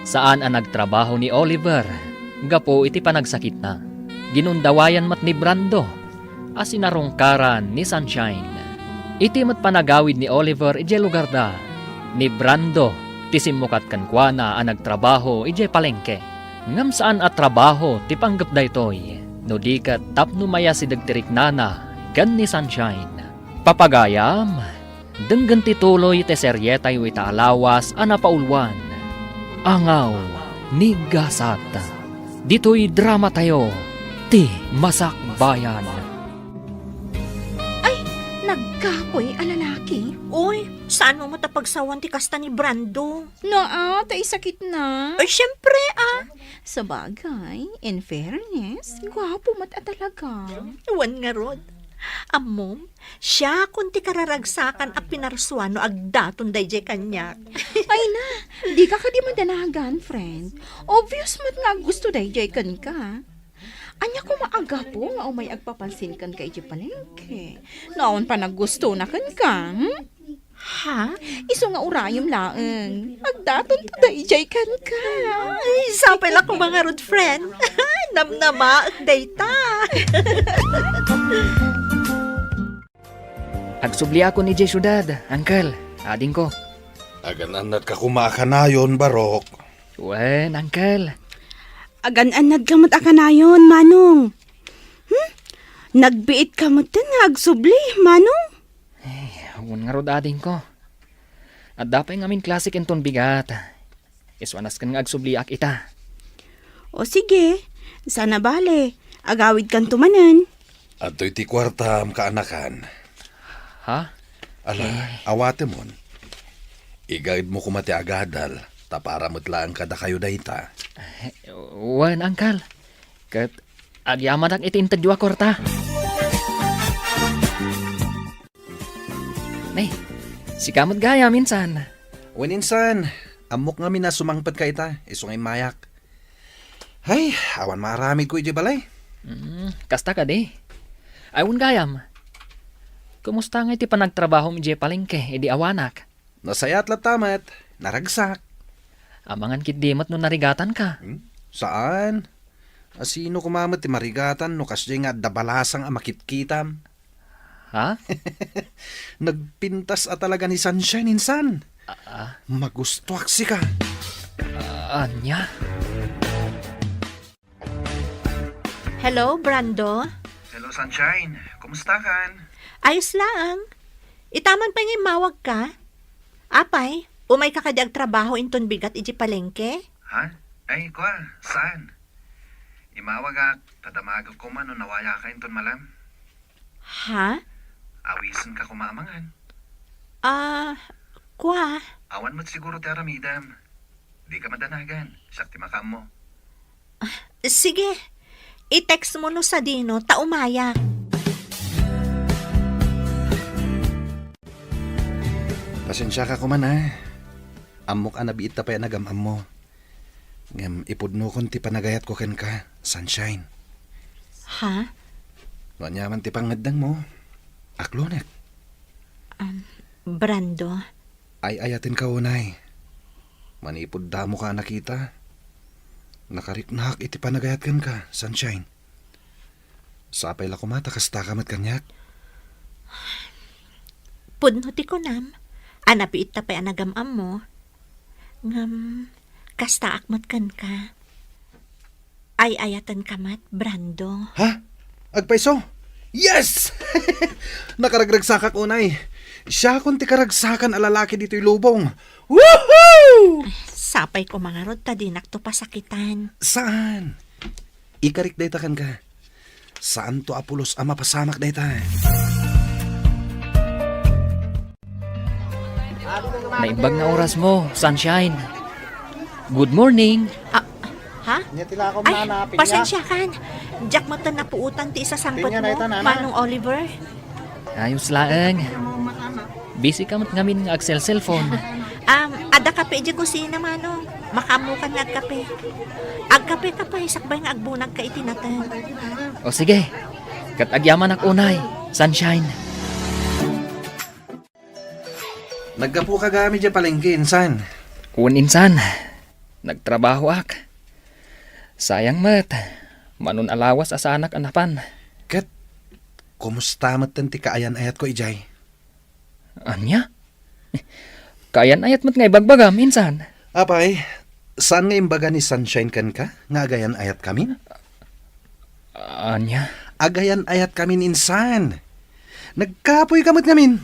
saan a nagtrabaho ni Oliver gapu iti panagsakitna. Ginundawayan met ni Brando a sinarungkaran ni Sunshine. Iti met panagawid ni Oliver idiay lugarda, ni Brando ti simmukat kenkuana a nagtrabaho idiay palengke. Ngem saan a trabaho ti panggep daytoy, no di ket tapno mayasideg ti riknana ken ni Sunshine. Papagayam, denggen ti tuloy ti serietayo ita a lawas a napauluan. Angaw, migasat. Ditoy dramatayo, ti Masakbayan. Ay, nagkapoy a lalaki. Uy, saan mo met a pagsawan ti kasta ni Brando? Naa, ta isakitna. Ay, syempre, ah. Sabagay, in fairness, gwapo met a talaga. Wen ngarud. Ammom, siakon ti kararagsakan a pinarsuan no agdaton daydiay kaniak. Ay na, dika kadi madanagan, friend. Obvious met nga aggusto daydiay kenka. Ania koma a gapu nga umay agpapansin kenka idiay palengke? No awan panaggustona kenka, hmm? Ha? Isu nga urayem laeng. Agdaton ta daydiay kenka. Ay, sapay la koma ngarud, friend. Namnamaek dayta. Agsubliakon idiay siudad, uncle, adingko. Agan-annatka koma a kanayon, Barok. Wen, uncle. Agan-annadka met a kanayon, Manong. Hmm? Nagbiitka metten nga agsubli, Manong? Ay, wen ngarud, adingko. Adda pay ngamin klasek inton bigat. Isu a nasken nga agsubliak ita. O sige, saan a bale. Agawidkanto manen. Adtoy ti kuartam, kaanakan. Ha? Ala, Eh. awatemon. Igaedmo koma ti agadal, ta para met laeng kadakayo dayta. Eh, wen, uncle. Ket agyamanak iti intedyo a kuarta. Ne, sika met gayam insan. Wen insan, ammok ngamin a sumangpetka ita, isu nga immayak. Hay, awan maaramidko idiay balay. Mm, kasta kadi. Ay, wen gayam. Kumusta ngay ti panagtrabahom idiay palengke idi awanak? Nasayaat latta met, naragsak. Amangan ketdi met no narigatanka. Hmm? Saan? A, sino koma met ti marigatan no kasdiay nga adda balasang a makitkitam? Ha? Nagpintas a talaga ni Sunshine insan. Ah, ah. Magustuak sika. Ah, ania? Hello, Brando? Hello, Sunshine. Kumusta kan? Ayos laeng. Ita man pay nga immawagka? Apay, umayka kadi agtrabaho inton bigat idiay palengke? Ha? Ay, kua, saan? Imawagak, ta damagek koma no nawayaka inton malem. Ha? Awisenka koma a mangan. Ah, kua. Awan met siguro ti aramidem. Dika madanagan, siak ti makaammo. Ah, sige. I-text mo no sadino, ta umayak. Pasensiaka koma, a. Ammok a nabiitta pay a nagam-ammo. Ngem ipudnokon ti panagayatko kenka, Sunshine. Ha? No aniaman ti pangngeddengmo, aklonek. Um, Brando. Ay-ayatenka unay. Manipud damoka a nakita, nakariknak iti panagayat kenka, Sunshine. Sapay la koma ta kastaka met kaniak. Pudno ti kunam, a nabiitta pay a nagam-ammo. Ngem, kastaak met kenka. Ay-ayatenka met, Brando. Ha? Agpayso? Yes! Nakaragragsakak unay. Siakon ti karagsakan a lalaki ditoy lubong. Woohoo! Sapay koma ngarud ta dinakto pasakitan. Saan? Ikarik dayta kenka. Saanto a pulos a mapasamak dayta. Naimbag nga orasmo, Sunshine. Good morning. Ah, ha? Ay, pasensiakan. Diak met napuotan ti isasangpetmo, Manong Oliver. Ayos laeng. Busy ka met ngamin nga agselselpon. Um, adda kape idiay kusina, Manong. Makaammokan nga agkape. Agkapeka pay, sakbay nga agbunagka iti nateng. O sige, ket agyamanak unay, Sunshine. Naggapuka gayam idiay palengke, insan? Wen, insan. Nagtrabahoak. Sayang met, mano a lawas a saanak a napan. Ket, kumusta metten ti kaayan-ayatko idiay? Ania? Kaayan-ayat met nga ibagbagam, insan? Apay, saan nga imbaga ni Sunshine kenka nga agayan-ayatkami? Ania? Agayan-ayatkamin, insan. Nagkapoyka met ngamin.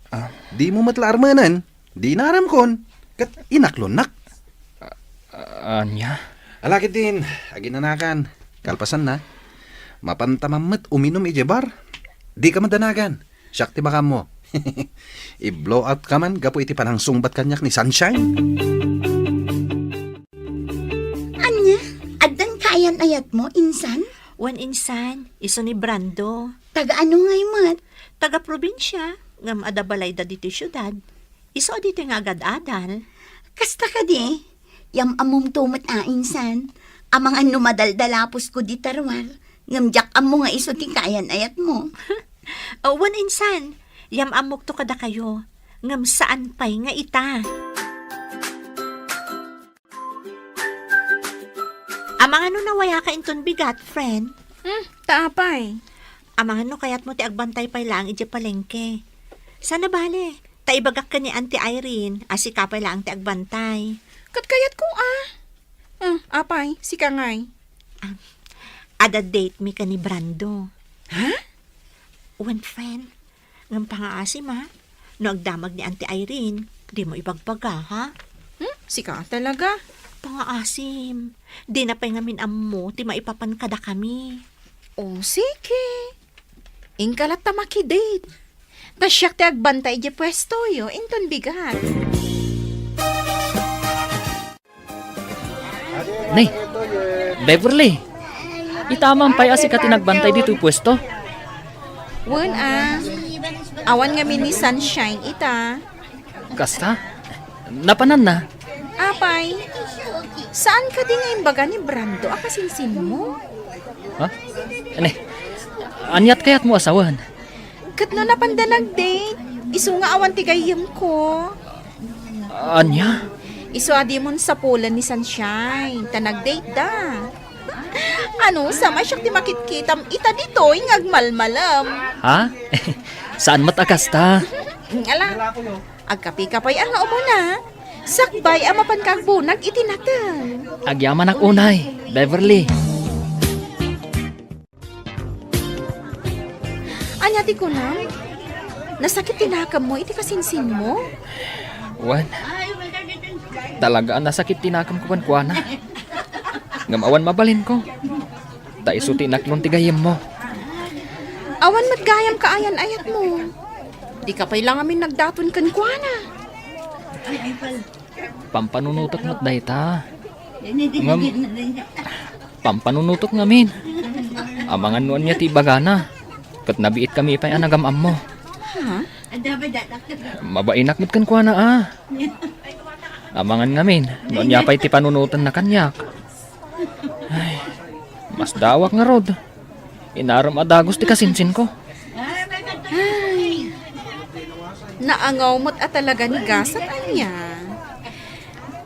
Ah. Dimo met la armenen, di inaramkon, ket inaklonnak. Ah, ania? Ala ketdin, aginanakan. Kalpasanna, mapantam met uminum idiay bar. Dika madanagan. Siak ti makaammo. I-blow out ka man gapu iti panangsungbat kaniak ni Sunshine. Ania? Addan kaayan-ayatmo, insan? Wen, insan, isu ni Brando. Taga ano ngay met? Taga probinsia, ngem adda balayda ditoy siudad. Isu a ditoy nga agad-adal. Kasta kadi? Yam-ammomto met a, insan. Amangan no madaldalaposko dita ruar, ngem diak ammo nga isu ti kaayan-ayatmo. O, wen, insan, yam-ammokto kadakayo, ngem saan pay nga ita. Amangan no nawayaka inton bigat, friend? Hmm, ta apay? Amangan no kayatmo ti agbantay pay laeng idiay palengke. Saan a bale, ta ibagak ken ni Auntie Irene a sika pay laeng ti agbantay. Ket kayatko a. Hmm, apay, sika ngay? Ah, adda date mi ken ni Brando. Ha? Wen, friend. Ngem pangaasim, a. No agdamag ni Auntie Irene, dimo ibagbaga, ha? Hmm? Sika talaga? Pangaasim. Dina pay ngamin ammo ti maipapan kadakami. O, sige. Inka latta makidate. Ta siak ti agbantay idiay puestoyo, inton bigat. Ne, Beverly, ita man pay a sika ti nagbantay ditoy puesto? Wen a, awan ngamin ni Sunshine ita. Kasta? Napananna? Apay, saan kadi nga imbaga ni Brando a kasinsinmo? Ha? Ne, aniat kayatmo a sawen? Ket no napanda nag-date, isu nga awan ti gayyemko. Ania? Isu a dimon sapulen ni Sunshine, ta nag-date da. Ano, sa siak ti makitkitam ita ditoy nga agmalmalem. Ha? Saan met a kasta? Ala, agkapeka pay a nga umuna. Sakbay a mapanka agbunag iti nateng. Agyamanak unay, Beverly. Ania ti kunam? Nasakit ti nakemmo iti kasinsinmo? Wen, talaga a nasakit ti nakemko kenkuana. Ngem awan mabalinko. Ta isu ti inaklon ti gayyemmo. Awan met gayam kaayan-ayatmo. Dika pay la ngamin nagdaton kenkuana. Pampanunotek met dayta. Ngem, pampanunotek ngamin. Amangan no ania ti ibagana. Ket nabiitkami pay a nagam-ammo. Ha? Mabainak met kenkuana a. Amangan ngamin no ania pay ti panunotenna kaniak. Ay, masdaawak ngarud. Inaram a dagus ti kasinsinko. Ay, naangaw met a talaga ni gasat ania.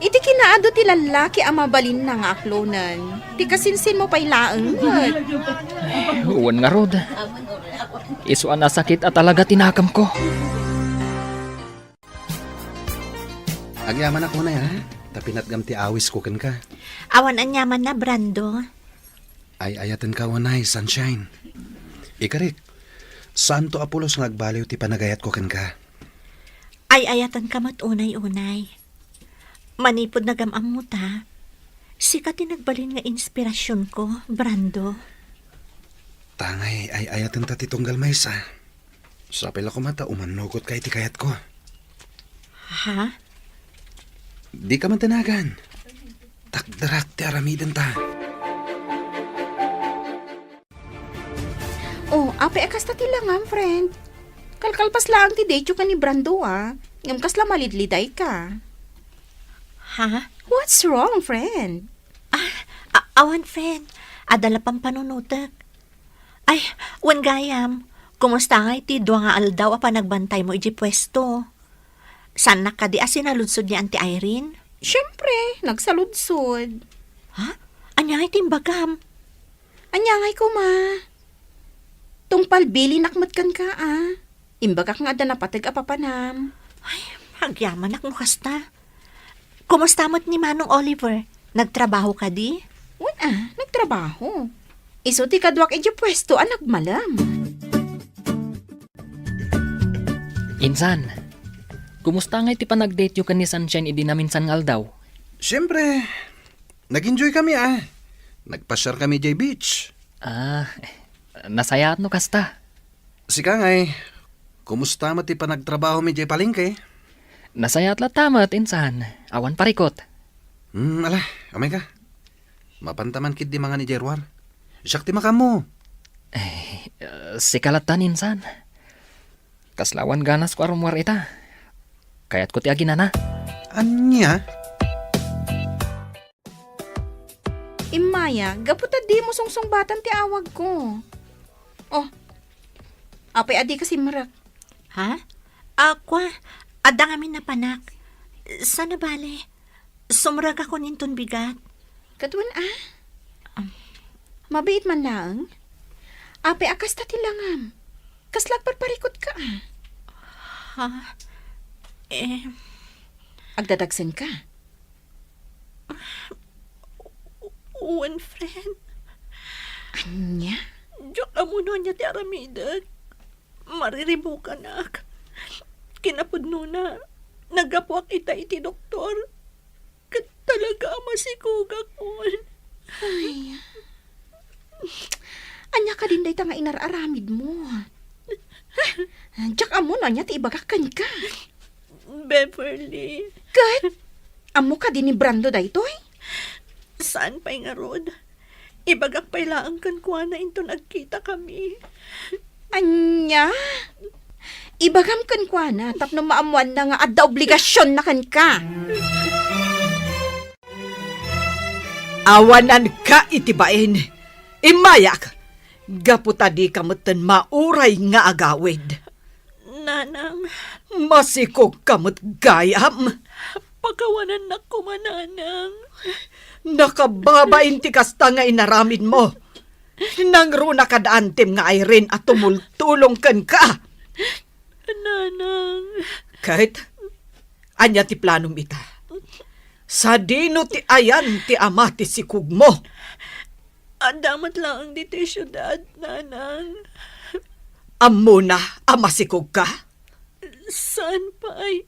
Iti kinaadu ti lallaki a mabalinna nga aklonen, ti kasinsinmo pay laeng met. Wen ngarud, isu a nasakit a talaga ti nakamko. Agyamanak unay, ha? Ta pinatgam ti awisko kenka. Awan aniamanna, Brando. Ay-ayatenka unay, Sunshine. Ikarik, saanto a pulos nga agbaliw ti panagayatko kenka. Ay-ayatenka met unay-unay. Manipud nagam-ammota, sika ti nagbalin nga inspirasionko, Brando. Tangay ay-ayatenta ti tunggal maysa. Sapay la koma ta umannugotka iti kayatko. Ha? Dika man danagan. Takderak ti aramidenta. Oh, apay a kasta ti langam, friend? Kalkalpas laeng ti date-yo ken ni Brando, a. Ngem kasla malidlidayka. Ha? What's wrong, friend? Ah, a-, awan, friend. Adda la pampanunotek. Ay, wen gayam, kumusta ngay ti dua nga aldaw a panagbantaymo idiay puesto? Saannak kadi a sinaludsod ni Auntie Irene? Siempre, nagsaludsod. Ha? Ania ngay ti imbagam? Ania ngay koma? Tungpal bilinak met kenka, a. Imbagak nga adda napateg a papanam. Ay, agyamanak no kasta. Kumusta met ni Manong Oliver? Nagtrabaho kadi? Wen a, nagtrabaho. Isu ti kaduak idiay puesto a nagmalem. Insan, kumusta ngay ti panagdate-yo ken ni Sunshine idi naminsan nga aldaw? Siempre, nag-enjoy kami, a. Nagpasiar kami idiay beach. Ah, nasayaat no kasta. Sika ngay, kumusta met ti panagtrabahomi idiay palengke? Nasayaat latta met, insan. Awan parikut. Hmm, ala, umayka. Mapanta man ketdi mangan idiay ruar. Siak ti makaammo. Eh, sika latta, insan. Kasla awan ganasko a rummuar ita. Kayatko ti aginana. Ania? Immaya, gapu ta dimo sungsungbatan ti awagko. Oh, apay a dika simrek? Ha? A, kua, adda ngamin napanak. Saan a bale? Sumrekakon inton bigat. Ket wen a? Am. Mabiit man laeng? Apay a kasta ti langam? Kasla agparparikutka a? Ha? Eh. Agdadagsenka? Wen, friend. Ania? Diak ammo no ania ti aramidek. Mariribukanak. Kinapudnona, naggapuak ita iti doktor. Ket talaga a masikogakon. Ay. Ania kadin dayta nga inar-aramidmo? Diak ammo no ania ti ibagak kenka. Beverly. Ket? Ammo kadi ni Brando daytoy? Saan pay ngarud? Ibagak pay laeng kenkuana inton agkitakami. Ania? Ibagam kenkuana tapno maammoanna nga adda obligasionna kenka. Awananka iti bain. Immayak, gapu ta dika metten mauray nga agawid. Nanang. Masikogka met gayam. Pakawanannak koma, Nanang. Nakababain ti kasta nga inaramidmo. Nangruna kad antim nga Irene a tumultulong kenka. Nanang. Ket, ania ti planom ita? Sadino ti ayan ti ama ti sikogmo? Adda met laeng ditoy siudad, Nanang. Ammona a masikogka? Saan pay?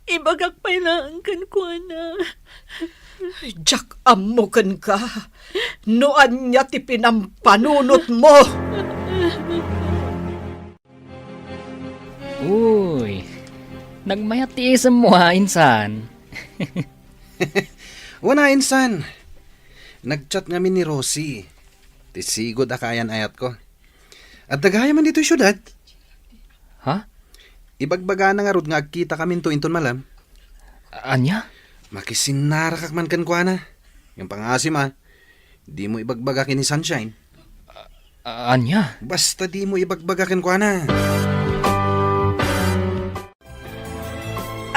Ibagak pay laeng kenkuana. Diak ammo kenka no ania ti pinampanunotmo. Uy, nagmayat ti isemmo, a, insan. Wen a, insan. Nag-chat ngamin ni Rosie. Ti sigud a kaayan-ayatko. Adda gayam ditoy siudad. Ha? Ibagbagana ngarud nga agkitakaminto inton malem. Ania? Makisinnarakak man kenkuana. Ngem pangngaasim a, dimo ibagbaga ken ni Sunshine. A-, ania? Basta dimo ibagbaga kenkuana.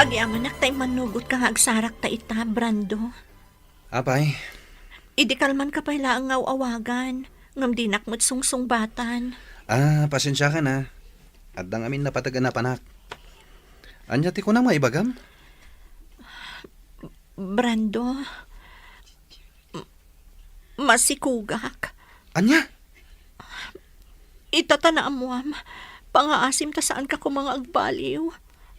Agyamanak ta immannugotka nga agsarakta ita, Brando. Apay? Idi kalmanka pay laeng nga aw-awagan, ngem dinak met sungsungbatan. Ah, pasensiakan a. Adda ngamin napateg a napanak. Ania ti kunam nga ibagam? Brando, m-, masikugak. Ania? Ita ta naammoam, pangaasim ta saanka koma nga agbaliw.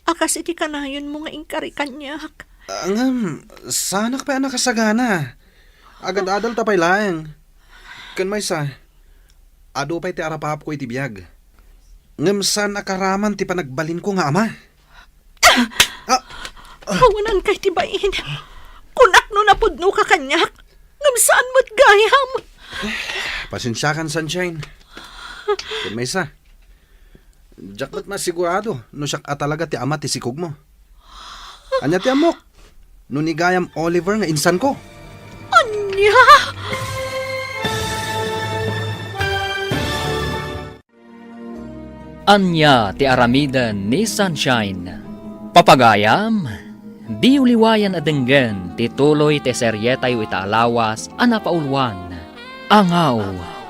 A kas iti kanayonmo nga inkari kaniak. Ah, ngem, saanak pay a nakasagana. Agad-adal ta pay laeng. Ken maysa, adu pay ti arapaapko iti biag. Ngem saan a karaman ti panagbalinko nga ama. Ah! Awanan kay ti bain. Kunak no napudnoka kaniak, ngem saan met gayam. Pasensiakan, Sunshine. Ken maysa, diak met masigurado no siak a talaga ti ama ti sikogmo. Ania ti ammok? No ni gayam Oliver nga insanko? Ania? Ania ti aramiden ni Sunshine? Papagayam, diyo liwayan a denggen ti tuloy ti serietayo ita a lawas a napauluan, Angaw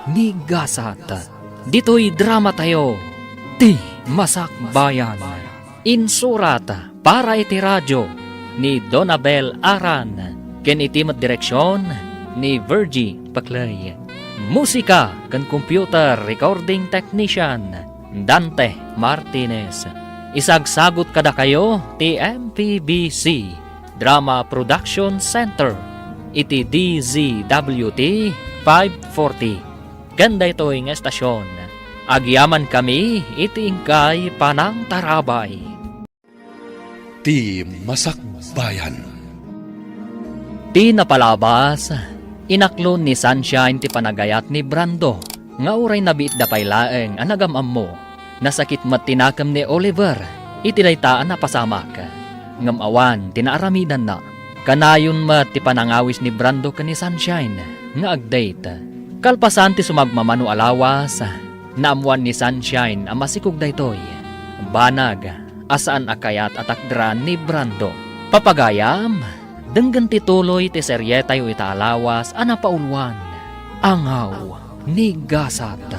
ni Gasat. Ditoy dramatayo, Ti Masakbayan. Insurat para iti radio ni Donabel Aran, ken iti met direksion ni Virgie Paclay. Musika ken computer recording technician, Dante Martinez. Isagsagut kadakayo ti M P B C Drama Production Center iti D Z W T five forty. Ken daytoy nga estasion, agyamankami iti inkay panangtarabay. Ti Masakbayan. Ti napalabas, inaklon ni Sunshine ti panagayat ni Brando nga uray nabiitda pay laeng a nagam-ammo. Nasakit met ti nakem ni Oliver iti dayta a napasamak. Ngem awan ti naaramidanna. Kanayon met ti panangawis ni Brando ken ni Sunshine nga ag-date. Kalpasan ti sumagmamano a lawas, naammoan ni Sunshine a masikog daytoy. Banag a saan a kayat a takderan ni Brando. Papagayam, denggen ti tuloy ti serietayo ita a lawas a napauluan, Angaw ni Gasat.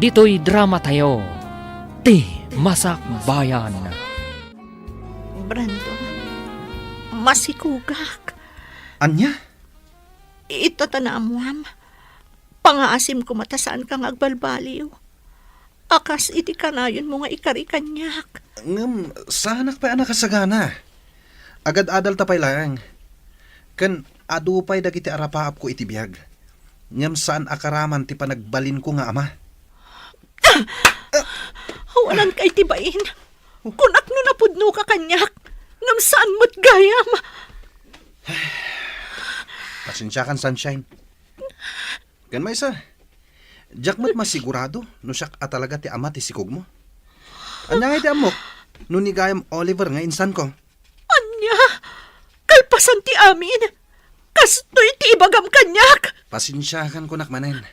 Ditoy dramatayo, Ti Masakbayan. Brando, masikugak. Ania? Ita ta naammoam, pangaasim koma ta saanka nga agbalbaliw. A kas iti kanayonmo nga ikari kaniak. Ngem, saanak pay a nakasagana. Agad-adal ta pay laeng. Ken adu pay dagiti arapaapko iti biag. Ngem saan a karaman ti panagbalinko nga ama. Awanan kay ti bain. Kunak no napudnoka kaniak, ngem saan met gayam. Pasensiakan, Sunshine. Ken maysa, diak met masigurado no siak a talaga ti ama ti sikogmo. Ania ngay ti ammok no ni gayam Oliver nga insanko? Ania? Kalpasan ti amin, kastoy ti ibagam kaniak. Pasensiakan kunak manen.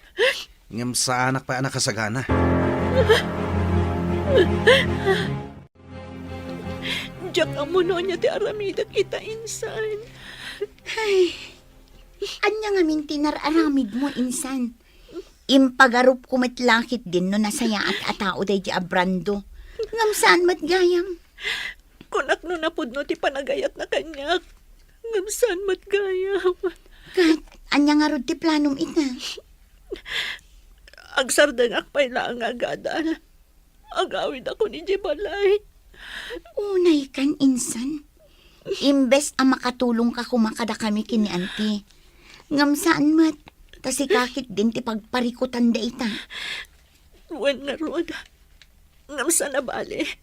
Ngem saanak pay a nakasagana. Diak ammo no ania ti aramidek ita insan. Ay, ania ngamin ti nar-aramidmo insan? Impagarupko met la ketdin no nasayaat a tao daydi a Brando. Ngem saan met gayam. Kunak no napudno ti panagayatna kaniak. Ngem saan met gayam. Ket ania ngarud ti planom ita? Agsardengak pay laeng nga agadal. Agawidakon idiay balay. Unaykan insan. Imbes a makatulongka koma kadakami ken ni Auntie. Ngem saan met, ta sika ketdin ti pagparikutanda ita. Wen ngarud, ngem saan a bale,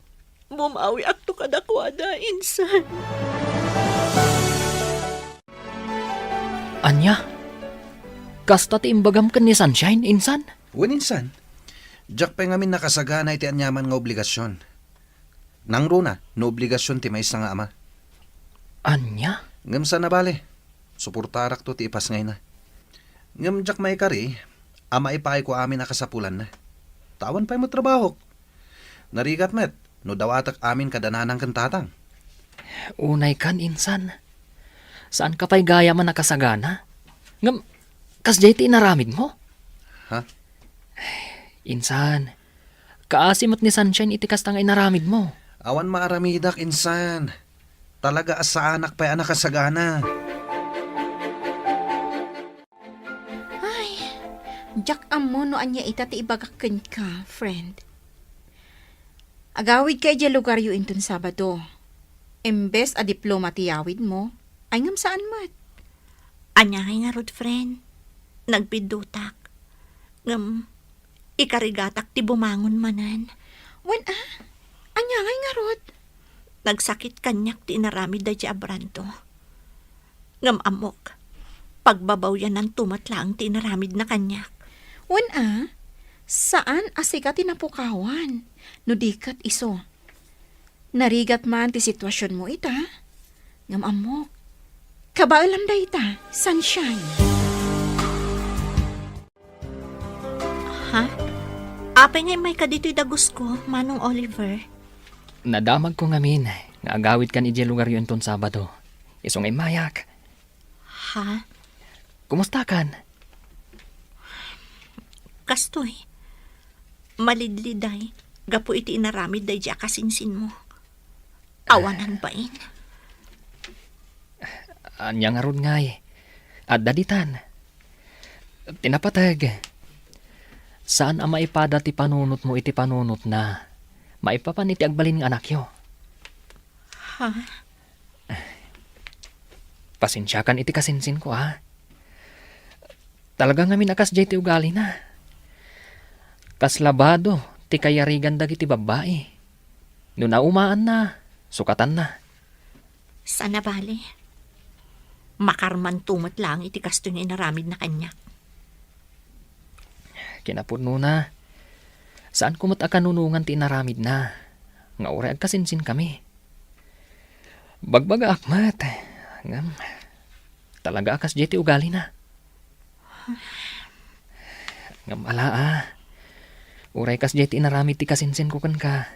bumawiakto kadakuada, insan. Ania? Kasta ti imbagam ken ni Sunshine, insan? Wen, insan. Diak pay ngamin nakasagana iti aniaman nga obligasion. Nangruna, no obligasion ti maysa nga ama. Ania? Ngem saan a bale, suportarakto ti ipasngayna. Ngem diak maikari a maipayko amin a kasapulanna. Ta awan pay met trabahok. Narigat met no dawatek amin kada nanang ken tatang. Unay kan, insan. Saan ka pay gayam a nakasagana? Ngem, kasdiay ti inaramidmo? Ha? Insan, kaasi met ni Sunshine iti kasta nga inaramidmo. Awan maaramidak, insan. Talaga a saanak pay a nakasagana. Ay, diak ammo no ania ita ti ibagak kenka, friend. Agawidka idiay lugaryo inton Sabado. Imbes a diploma ti yawidmo, ay ngem saan met. Ania ngay ngarud, friend? Nagbiddutak. Ngem, ikarigatak ti bumangon manen. Wen a? Ania ngay ngarud? Nagsakit kaniak ti inaramid daydiay a Brando. Ngem ammok, pagbabawiananto met laeng ti inaramidna kaniak. Wen a, saan a sika ti napukawan, no di ket isu. Narigat man ti situasionmo ita, ngem ammok, kabaelam dayta, Sunshine. Ha? Apay nga immayka ditoy dagusko, Manong Oliver? Nadamagko ngamin nga agawidkan idiay lugaryo inton Sabado. Isu nga immayak. Ha? Kumustakan? Kastoy, malidliday gapu iti inaramid daydiay a kasinsinmo. Awanan bain. Ania ngarud ngay? Adda ditan. Ti napateg, saan a maipada ti panunotmo iti panunotna maipapan iti agbalin nga anakyo. Ha? Pasensiakan iti kasinsinko, a. Talaga ngamin a kasdiay ti ugalina. Kasla bado ti kayarigan dagiti babbai. No naumaanna, sukatanna. Saan a bale. Makarmanto met laeng iti kastoy nga inaramidna kaniak. Kinapudnona, saanko met a kanunongan ti inaramidna, nga uray agkasinsinkami. Bagbagaak met, ngem talaga a kasdiay ti ugalina. Ngem ala a, uray kasdiay ti inaramid ti kasinsinko kenka,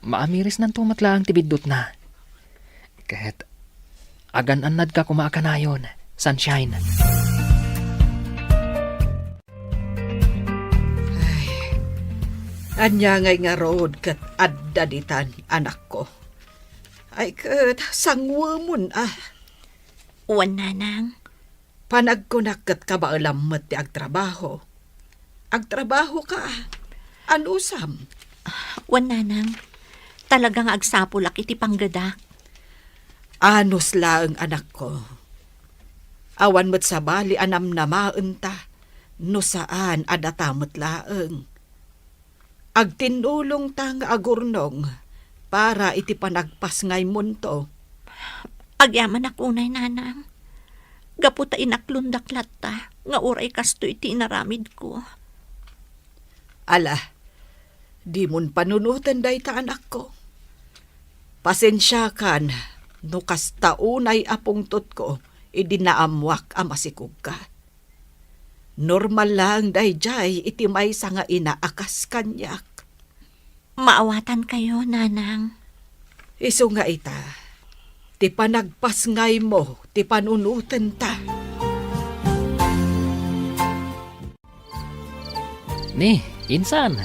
maamirisnanto met laeng ti biddutna. Ket agan-annadka koma a kanayon, Sunshine. Ay, ania ngay ngarud ket adda ditan, anakko? Ay ket, sangwemon a. Wen, nanang. Panagkunak ket kabaelam met ti agtrabaho. Agtrabahoka, anusam? Wen, nanang. Talaga nga agsapulak iti panggedak. Anus laeng, anakko. Awan met sabali a namnamaenta no saan a data met laeng. Agtinnulongta nga agurnong para iti panagpasngaymonto. Agyamanak unay, nanang. Gapu ta inaklondak latta nga uray kastoy ti inaramidko. Ala, dimon panunoten dayta, anakko. Pasensiakan no kasta unay a pungtotko idi naammoak a masikogka. Normal laeng daydiay iti maysa nga ina a kas kaniak. Maawatankayo, nanang. Isu nga ita, ti panagpasngaymo ti panunotenta. Ni, insan.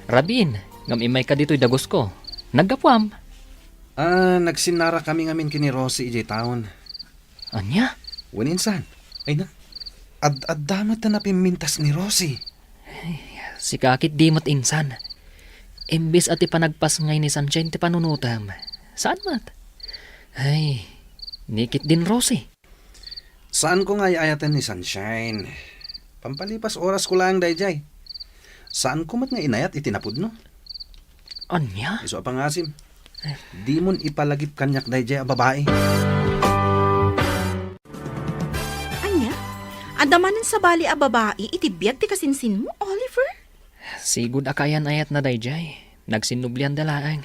Rabin, ngem immayka ditoy dagusko. Naggapuam? Ah, nagsinnarakami ngamin ken ni Rosie idiay taon. Ania? Wen, insan. Ay na. Ad-adda met ta napimmintas ni Rosie. Ay, sika ketdi met, insan. Imbes a ti panagpasngay ni Sunshine ti panunotem, saan met? Ay, ni ketdin Rosie. Saanko nga ay-ayaten ni Sunshine. Pampalipas orasko laeng daydiay. Saanko met nga inayat iti napudno. Ania? Isu a pangasim. Dimon ipalagip kaniak daydiay a babai. Ania? Adda manen sabali a babai iti biag ti kasinsinmo, Oliver? Sigud a kaayan-ayatna daydiay. Nagsinnublianda laeng.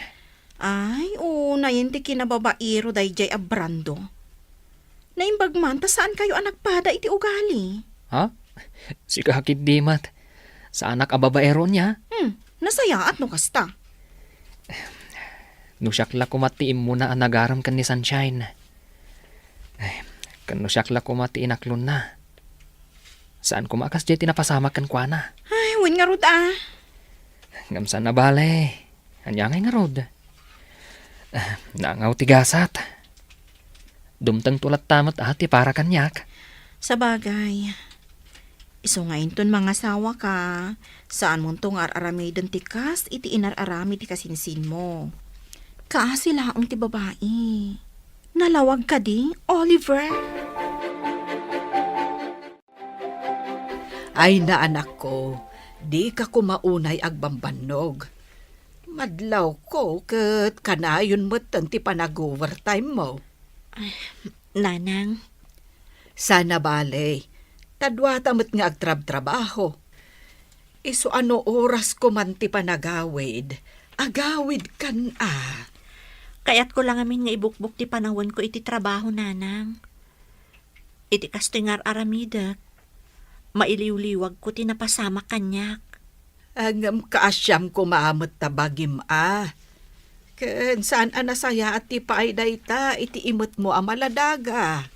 Ay, unayen ti kinababairo daydiay a Brando. Naimbag man ta saankayo a nagpada iti ugali. Ha? Sika ketdi met. Saanak a babaero nia? Hmm, nasayaat no kasta. No siak la koma ti immuna a nagarem ken ni Sunshine. Ay, ken no siak la koma ti inaklonna. Saan koma a kasdiay ti napasamak kenkuana. Ay, wen ngarud a. Ngem saan a bale. Ania ngay ngarud? Ah, nangaw ti gasat. Dumtengto latta met a ti para kaniak. Sabagay, isu nga inton mangasawaka, saanmonto nga ar-aramiden ti kas iti inar-aramid ti kasinsinmo. Kaasi laeng ti babai. Nalawag kadi, Oliver? Ay, naanakko, dika koma unay agbambannog. Madlawko ket kanayon metten ti panag-overtime mo. Ay, Nanang. Saan a bale, ta duata met nga agtrabtrabaho. Isu a no orasko man ti panagawid, agawidkan a. Kayatko la ngamin nga ibukbok ti panawenko iti trabaho, Nanang. Iti kastoy nga ar-aramidek, mailiwliwagko ti napasamak kaniak. Ngem kaasiam koma met ta bagim a. Ken saan a nasayaat ti paay dayta iti imetmo a maladaga.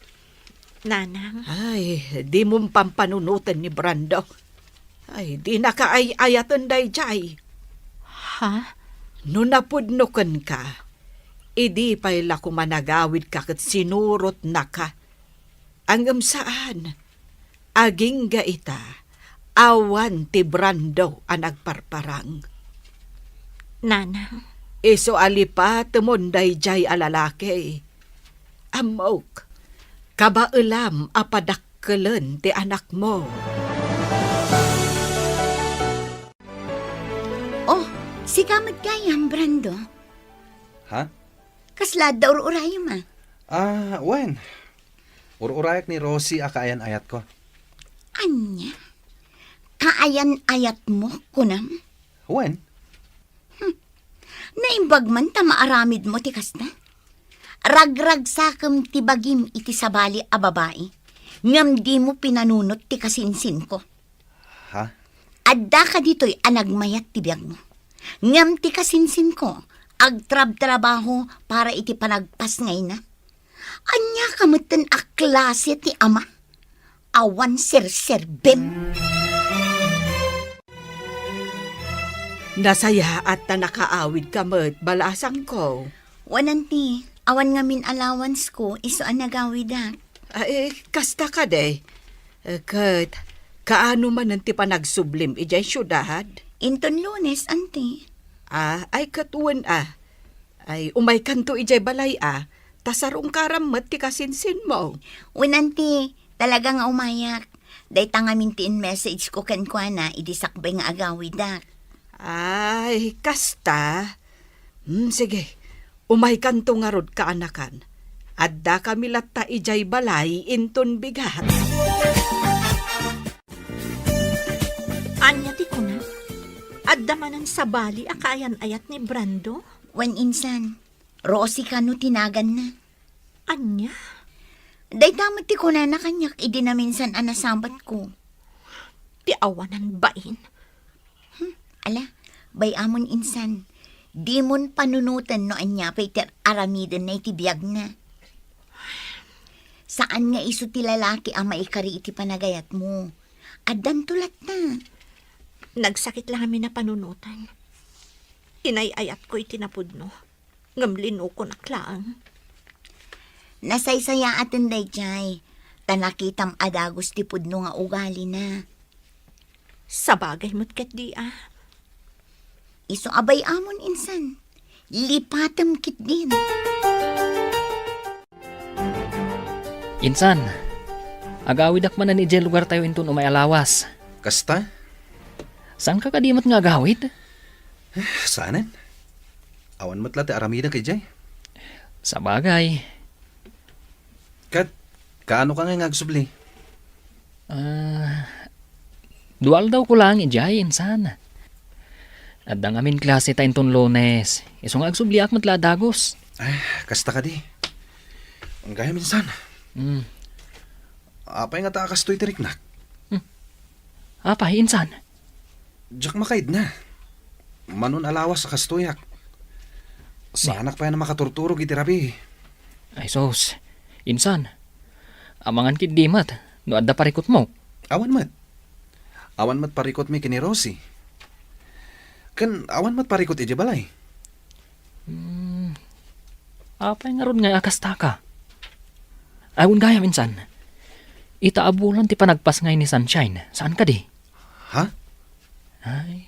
Nanang. Ay, dimon pampanunoten ni Brando. Ay, dinaka ay-ayaten daydiay. Ha? No napudno kenka, idi pay la koma nagawidka ket sinurotnaka. Ngem saan. Agingga ita, awan ti Brando a nagparparang. Nanang. Isu a lipatemon daydiay a lalaki. Ammok, kabaelam a padakkelen ti anakmo. Oh, sika met gayam, Brando. Ha? Kasla adda ur-urayem a? Ah, wen. Ur-urayak ni Rosie a kaayan-ayatko. Ania? Kaayan-ayatmo, kunam? Wen. Hmm. Naimbag man ta maaramidmo ti kasta? Ragragsakem ti bagim iti sabali a babai, ngem dimo pinanunot ti kasinsinko. Ha? Adda kaditoy a nagmayat ti biagmo. Ngem ti kasinsinko, agtrabtrabaho para iti panagpasngayna. Ania ka metten a klase ti ama? Awan serserbem. Nasayaat ta nakaawidka met, balasangko. Wen, anti, awan ngamin allowance ko, isu a nagawidak. Ay, kasta kadi. Eh, ket, kaano manen ti panagsublim idiay siudad? Inton Lunes, anti. Ah, ay, ket wen a. Ay, umaykanto idiay balay a, ta sarungkaram met ti kasinsinmo. Wen, anti, talaga nga umayak. Dayta ngamin ti in-message ko kenkuana idi sakbay nga agawidak. Ay, kasta? Hmm, sige. Umaykanto ngarud, kaanakan. Addakami latta idiay balay inton bigat. Ania ti kuna? Adda manen sabali a kaayan-ayat ni Brando? Wen, insan. Rosie kano ti naganna. Ania? Dayta met ti kunana kaniak idi naminsan a nasabatko. Ti awanan bain. Hmm, ala, bay-amon insan. Dimon panunoten no ania pay ti ar-aramidenna iti biagna. Saan nga isu ti lalaki a maikari iti panagayatmo. Addanto latta. Nagsakit la ngamin a panunoten. Inay-ayatko iti napudno. Ngem linukonak laeng. Nasaysayaaten daydiay, ta nakitam a dagus ti pudno nga ugalina. Sabagay met ketdi a. Isu a bay-amon insan. Lipatem ketdin. Insan, agawidak manen idiay lugartayo inton umay a lawas. Kasta? Saanka kadi met nga agawid? Eh, saanen. Awan met la ti aramidek idiay. Sabagay. Ket, kaano ka ngay nga agsubli? Ah, dua aldawko laeng idiay, insan. Adda ngamin klase ta inton Lunes. Isu nga agsubliak met la a dagus. Ay, kasta kadi. Gayam, insan. Hmm. Apay ngata a kastoy ti riknak? Hmm. Apay, insan? Diak makaidna. Mano a lawas a kastoyak. Saanak pay a makaturturog iti rabii. Ay sus, insan, amangan ketdi met no adda parikutmo. Awan met. Awan met parikutmi ken ni Rosie. Ken awan met parikut idiay balay. Hmm, apay ngarud ngay a kastaka? Ay, wen gayam, insan. Ita a bulan ti panagpasngay ni Sunshine, saan kadi? Ha? Ay,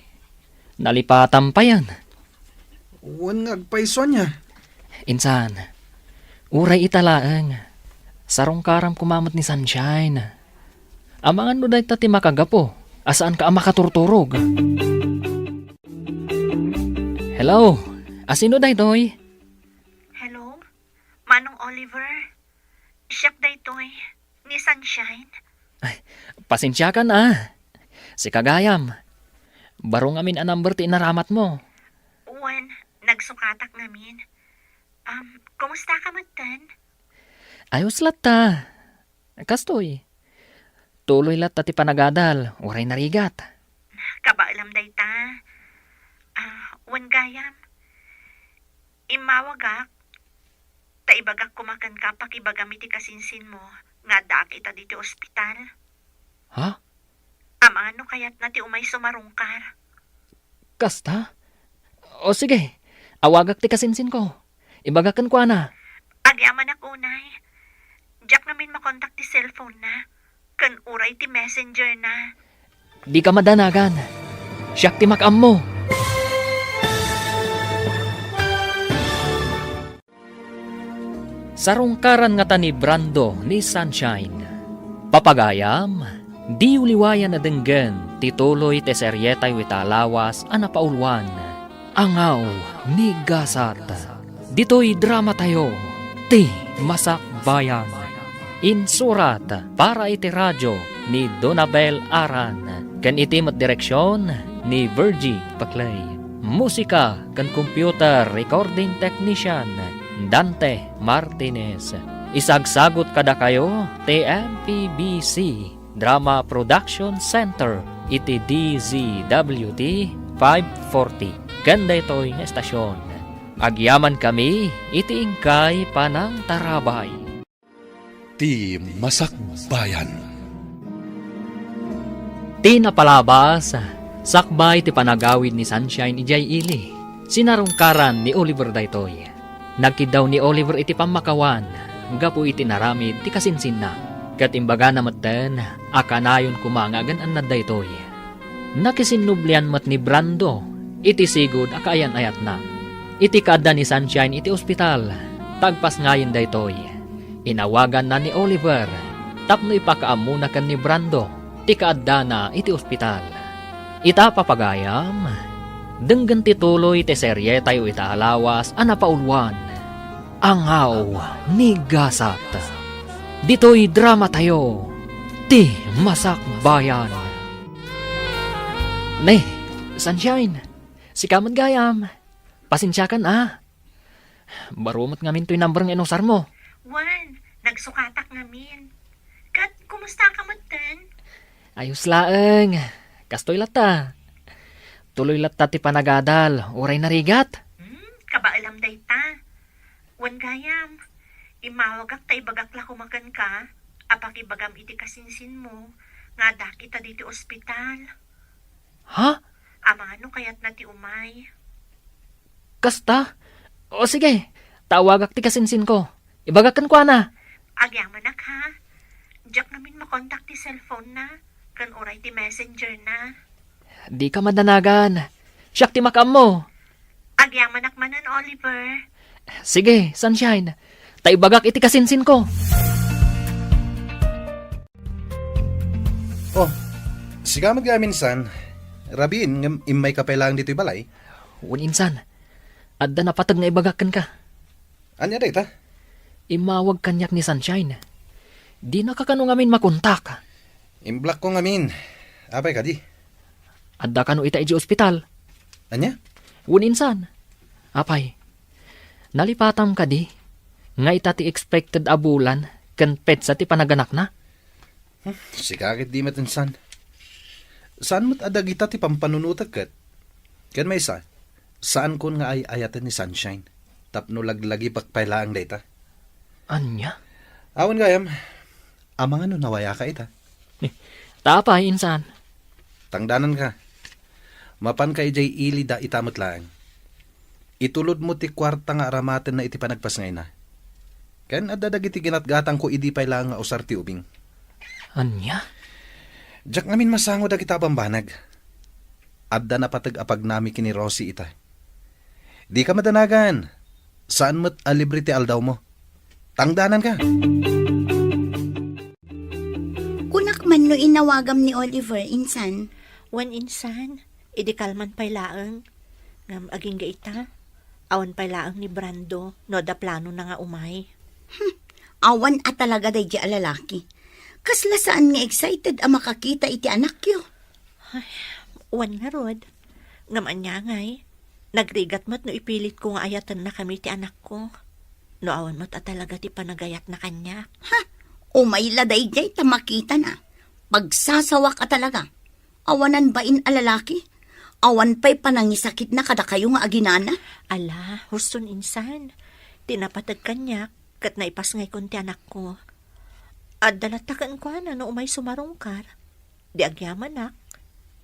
nalipatam payen. Wen nga agpayso ania? Insan, uray ita laeng. Sarungkaram koma met ni Sunshine. Amangan no dayta ti makagapu a saanka a makaturturog. Hello, asino daytoy? Hello, Manong Oliver. Siak daytoy, ni Sunshine. Ay, pasensiakan a. Sika gayam. Baro ngamin a number ti inaramatmo. Wen, nagsukatak ngamin. Um, kumusta ka metten? Ayos latta. Kastoy. Tuloy latta ti panagadal, uray narigat. Kabaelam dayta. Ah, wen gayam. Immawagak, ta ibagak koma kenka pakibagam iti kasinsinmo nga addaak ita ditoy ospital. Ha? Amangan no kayatna ti umay sumarungkar. Kasta? O sige, awagak ti kasinsinko. Ibagak kenkuana. Agyamanak unay. Diak ngamin makontak ti cellphone na, ken uray ti messenger na. Dika madanagan. Siak ti makaammo. Sarungkaran ngata ni Brando ni Sunshine. Papagayam, diyo liwayan a denggen ti tuloy ti serietayo ita a lawas a napauluan, Angaw ni Gasat. Ditoy dramatayo, Ti Masakbayan. Insurat para iti radio ni Donabel Aran, ken iti met direksion ni Virgie Paclay. Musika ken computer recording technician, Dante Martinez. Isagsagut kadakayo ti M P B C Drama Production Center iti D Z W T five forty. Ken daytoy nga estasion, agyamankami iti inkay panangtarabay. Ti Masakbayan. Ti napalabas, sakbay ti panagawid ni Sunshine idiay ili. Sinarungkaran ni Oliver daytoy. Nagkiddaw ni Oliver iti pammakawan gapu iti inaramid ti kasinsinna. Ket imbagana metten a kanayon koma nga agan-annad daytoy. Nakisinnublian met ni Brando iti sigud a kaayan-ayatna. Iti kaadda ni Sunshine iti ospital, ta agpasngayen daytoy, inawaganna ni Oliver tapno ipakaammona ken ni Brando ti kaaddana iti ospital. Ita, papagayam, denggen ti tuloy ti serietayo ita a lawas a napauluan, Angaw ni Gasat. Ditoy dramatayo, Ti Masakbayan. Ne, Sunshine, sika met gayam. Pasensiakan a. Baro met ngamin toy number nga inusarmo. Wen, nagsukatak ngamin. Ket kumusta ka metten? Ayos laeng. Kastoy latta. Tuloy latta ti panagadal, uray narigat. Hmm, kabaelam dayta. Wen gayam, immawagak ta ibagak la koma kenka a pakibagam iti kasinsinmo nga addaak ita ditoy ospital. Ha? Amangan no kayatna ti umay. Kasta? O sige, ta awagak ti kasinsinko. Ibagak kenkuana. Agyamanak, ha? Diak ngamin makontak ti cellphone na, ken uray ti messenger na. Dika madanagan. Siak ti makaammo. Agyamanak manen, Oliver. Sige, Sunshine. Ta ibagak iti kasinsinko. Oh, sika met gayam, insan. Rabiin ngem immayka pay laeng ditoy balay? Wen, insan. Adda napateg nga ibagak kenka. Ania dayta? Immawag kaniak ni Sunshine. Dinaka kano ngamin makontak. Imblockko ngamin. Apay kadi? Adda kano ita idiay ospital. Ania? Wen, insan. Apay, nalipatam kadi nga ita ti expected a bulan ken petsa ti panaganakna? Hmm, sika ketdi met, insan. Saan met a dagita ti pampanunotek ket? Ken maysa, saankon nga ay-ayaten ni Sunshine. tapno laglagipek pay laeng dayta. Ania? Awan gayam, amangan no nawayaka ita. Ni, ta apay, insan? Tangdananka. Mapanka idiay ili da ita met laeng. Itulodmo ti kuarta nga aramatenna iti panagpasngayna. Ken adda dagiti ginatgatangko idi pay laeng nga usar ti ubing. Ania? Diak ngamin masango dagita a bambanag. Adda napateg a pagnami ken ni Rosie ita. Dika madanagan. Saan met a libre ti aldawmo. Tangdananka. Kunak man no inawagam ni Oliver, insan. Wen, insan, idi kalman pay laeng. Ngem agingga ita, awan pay laeng ni Brando no adda planona nga umay. Hmm, awan a talaga daydi a lalaki. Kasla saan nga excited a makakita iti anakyo. Ay, wen ngarud. Ngem ania ngay, nagrigat met no ipilitko nga ayatennakami ti anakko. No awan met a talaga ti panagayatna kaniak. Ha? Umay la daydiay ta makitana. Pagsasawak a talaga. Awanan bain a lalaki. Awan pay panangisakitna kadakayo nga aginana. Ala, huston insan. Ti napateg kaniak, ket naipasngaykon ti anakko. Adda latta kenkuana no umay sumarungkar. Di agyamanak,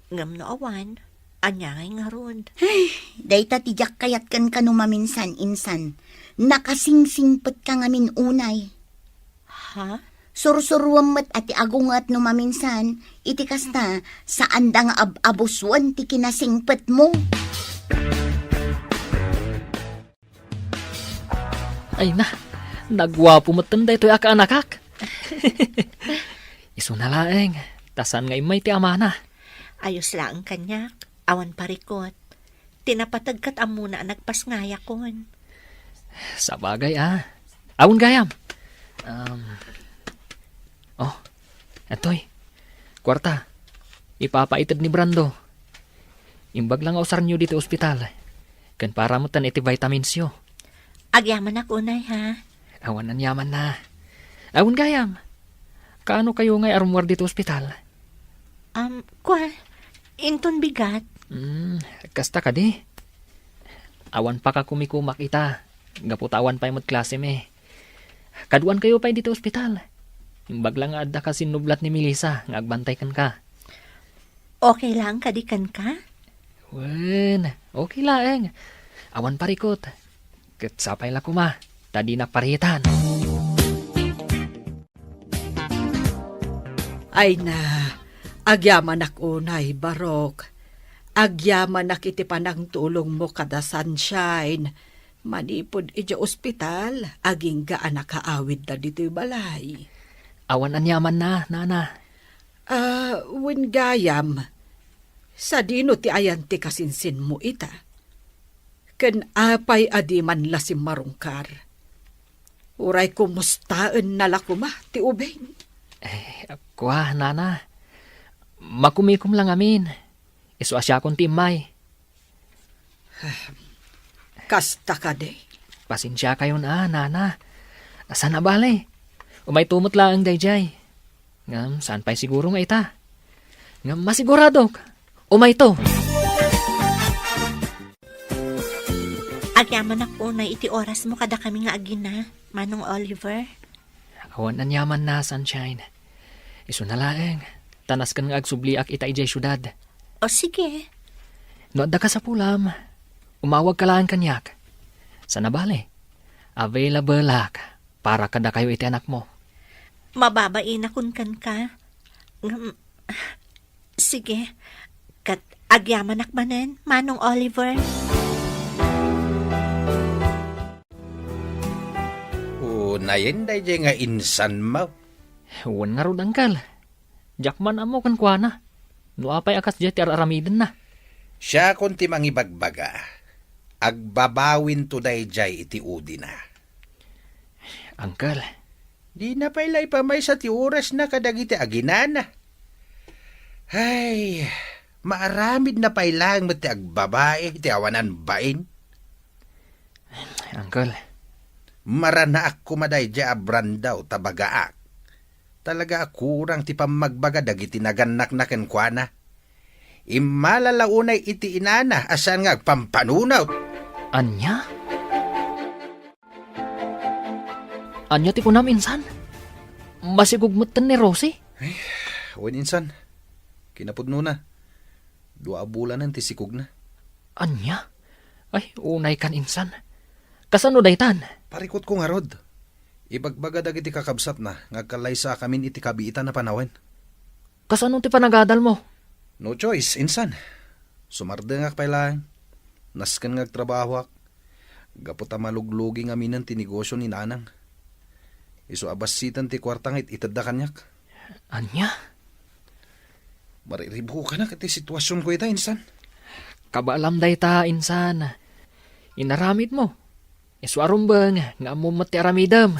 ngem no awan, ania ngay ngarud? Ay, dayta ti diak kayat kenka no maminsan-insan. Nakasingsingpetka ngamin unay. Ha? Sursuruem met a ti agunget no maminsan, iti kasta, saanda nga ab-abusuen ti kinasingpetmo. Ay na, naguapo metten daytoy a kaanakak. Isuna laeng, ta saan nga immay ti amana. Ayos laeng kaniak, awan parikot. Ti napateg ket ammona a nagpasngayakon. Sabagay a. Awan gayam. Um, oh, atoy. Kuarta. Ipapaited ni Brando. Imbag la nga usaryo ditoy ospital. Ken para metten iti vitaminsyo. Agyamanak unay, ha? Awan aniamanna. Awan gayam. Kaano kayo ngay a rummuar ditoy ospital? Um, kua, inton bigat. Hmm, kasta kadi. Awan pakakumikumak ita. Gapu ta awan pay met klasemi. Kaduan kayo pay ditoy ospital. Imbag la nga adda ka sinnublat ni Melissa nga agbantay kenka. Okay lang kadi kenka? Wen, okay laeng. Awan parikot. Ket sapay la koma, ta dinak paritan. Ay na, agyamanak unay, Barok. Agyamanak iti panangtulongmo kada Sunshine. Manipud idiay ospital, agingga a nakaawidda ditoy balay. Awan aniamanna, nana. Ah, wen gayam, sadino ti ayan ti kasinsinmo ita? Ken apay a di man la simmarungkar? Uray kumustaenna la koma ti ubing? Eh, kua, nana. Makumikom la ngamin. Isu a siakon ti immay. Kasta kadi. Pasensiakayon a, nana. Saan a bale. Umayto met laeng daydiay. Ngem saan pay siguro nga ita. Ngem masiguradok, umayto. Agyamanak unay iti orasmo kadakami nga agina, Manong Oliver. Awan aniamanna, Sunshine. Isuna laeng, ta nasken nga agsubliak ita idiay siudad. O, sige. No adda kasapulam, umawagka laeng kaniak. Saan a bale, available-ak para kadakayo iti anakmo. Mababainakon kenka. Ngem, sige. Ket agyamanak manen, Manong Oliver. Unayen daydiay nga insanmo. Wen ngarud, Uncle. Diak man ammo kenkuana no apay a kasdiay ti ar-aramidenna. Siakon ti mangibagbaga. Agbabawinto daydiay iti udina. Uncle. Dina pay la ipamaysa ti orasna kadagiti aginana. Ay, maaramidna pay laeng met ti agbabai iti awanan bain. Uncle. Maranaak koma daydiay a Brando ta bagaak. Talaga a kurang ti pammagbaga dagiti nagannakna kenkuana. Immala la unay iti inana a saan nga agpampanunot. Ania? Ania ti kunam, insan? Masikog metten ni Rosie? Wen, insan. Kinapudnona. Dua a bulanen ti sikogna. Ania? Ay, unay kan, insan. Kasano daytan? Parikutko ngarud. Ibagbaga dagiti kakabsatna nga agkallaysakamin iti kabiitan a panawen. Kasano ti panagadalmo? No choice, insan. Sumardengak pay laeng. Nasken nga agtrabahoak. Gapu ta maluglugi ngaminen ti negosio ni Nanang. Isu a bassiten ti kuarta nga it-itedda kaniak. Ania? Mariribukanak iti situasionko ita, insan. Kabaelam dayta, insan. Inaramidmo. Isu a rumbeng nga ammom met ti aramidem.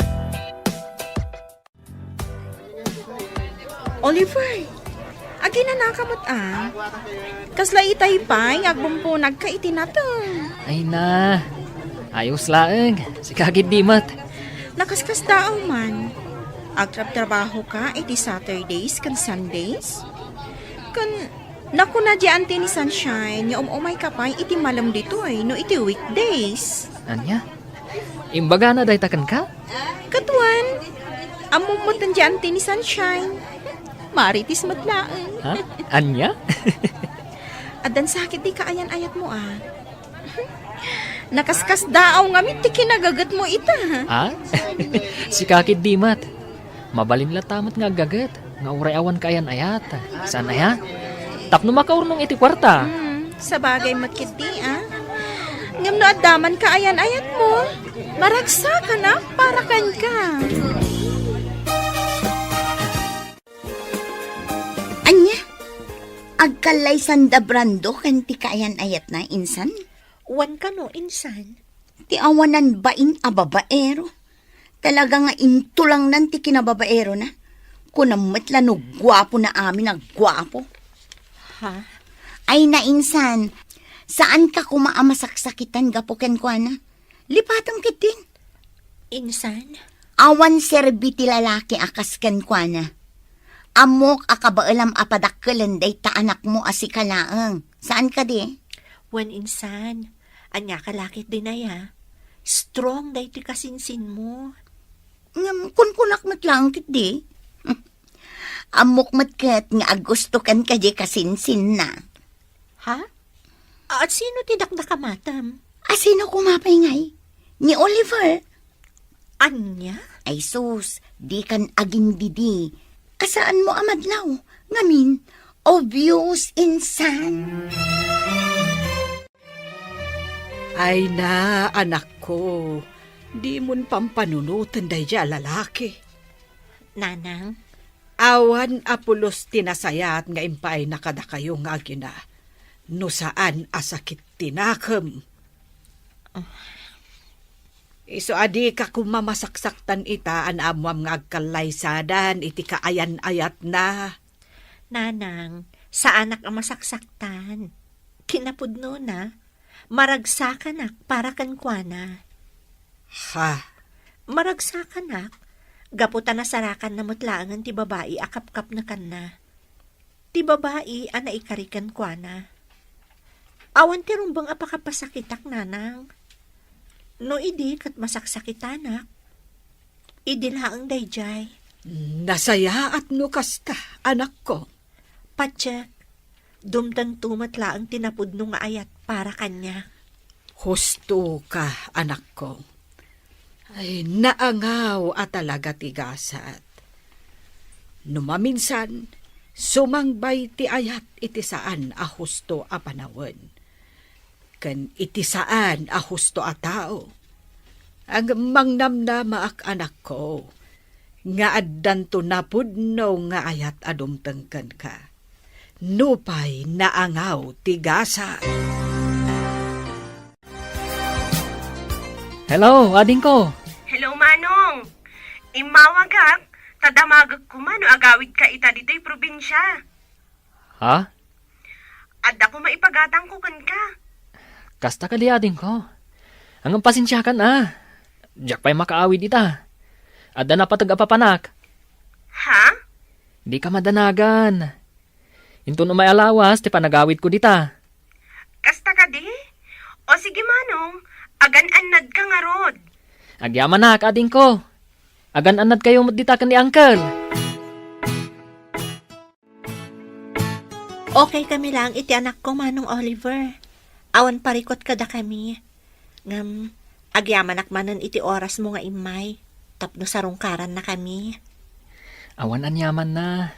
Oliver, aginanaka met a. Kasla itay pay nga agbumpunagka iti nateng. Ay na, ayos laeng. Sika ketdi met. Nakaskasdaaw man. Agtrabtrabahoka iti Saturdays ken Sundays? Ken nakuna di anti ni Sunshine nga um-umayka pay iti malem ditoy no iti weekdays. Ania? Imbagana dayta kenka? Kaduan, ammom met ti anti ni Sunshine. Marites met laeng. Ha? Ania? Addan sakit di kaayan-ayatmo a. Nakaskasdaaw ngamin ti kinagagetmo ita. Ha? Sika ketdi met. Mabalin latta met nga aggaget nga uray awan kaayan-ayat. Saan aya? Tapno makaurnong iti kuarta. Hmm, sabagay met ketdi a. Ngem no adda man kaayan-ayatmo, maragsakanak para kenka. Ania? Agkallaysanda Brando ken ti kaayan-ayatna, insan? Wen kano, insan? Ti awanan bain a babaero. Talaga nga intulangnan ti kinababaerona. Kunam met la no guapo na amin a guapo. Ha? Ay na, insan, saanka koma a masaksakitan gapu kenkuana. Lipatem ketdin. Insan? Awan serbi ti lalaki a kas kenkuana. Ammok a kabaelam a padakkelen dayta anakmo a sika laeng. Saan kadi? Wen, insan, ania ka la ketdin aya? Strong daytoy kasinsinmo. Ngem kunkunak met laeng ketdi. Ammok met ket nga agustokan kadi kasinsinna. Ha? At sino ti dakdakamatem? A sino koma pay ngay? Ni Oliver. Ania? Ay sus, dikan agindidi. Kasaanmo a madlaw. Ngamin, obvious, insan. Ay na, anakko, dimon pampanunoten daydiay a lalaki. Nanang? Awan a pulos ti nasayaat nga impaayna kadakayo nga agina, no saan a sakit ti nakem. Isu a dika koma masaksaktan ita a naammoam nga agkallaysadan iti kaayan-ayatna. Nanang, saanak a masaksaktan. Kinapudnona, maragsakanak para kenkuana. Ha? Maragsakanak, gapu ta nasarakanna met laengen ti babai a kapkapnekanna. Ti babai a naikari kenkuana. Awan ti rumbeng a pakapasakitak, nanang. No idi ket masaksakitanak, idi laeng daydiay. Nasayaat no kasta, anakko. Patiek, dumtengto met laeng ti napudno nga ayat para kaniak. Husto ka, anakko. Ay, naangaw a talaga ti gasat. No maminsan, sumangbay ti ayat iti saan a husto a panawen. Ken iti saan a husto a tao. Ngem mangnamnamaak, anakko, nga addanto napudno nga ayat a dumteng kenka. Nupay naangaw ti gasat. Hello, adingko. Hello, Manong. Immawagak, ta damagek koma no agawidka ita ditoy probinsia. Ha? Adda koma ipagatangko kenka. Kasta kadi, adingko. Ngem pasensiakan a. Diak pay makaawid ita. Adda napateg a papanak. Ha? Dika madanagan. Inton umay a lawas ti panagawidko dita. Kasta kadi? O sige, Manong, agan-annadka ngarud. Agyamanak, adingko. Agan-annadkayo met dita ken ni Uncle. Okay kami laeng iti anakko, Manong Oliver. Awan parikut kadakami. Ngem, agyamanak manen iti orasmo nga immay, tapno sarungkarannakami. Awan aniamanna.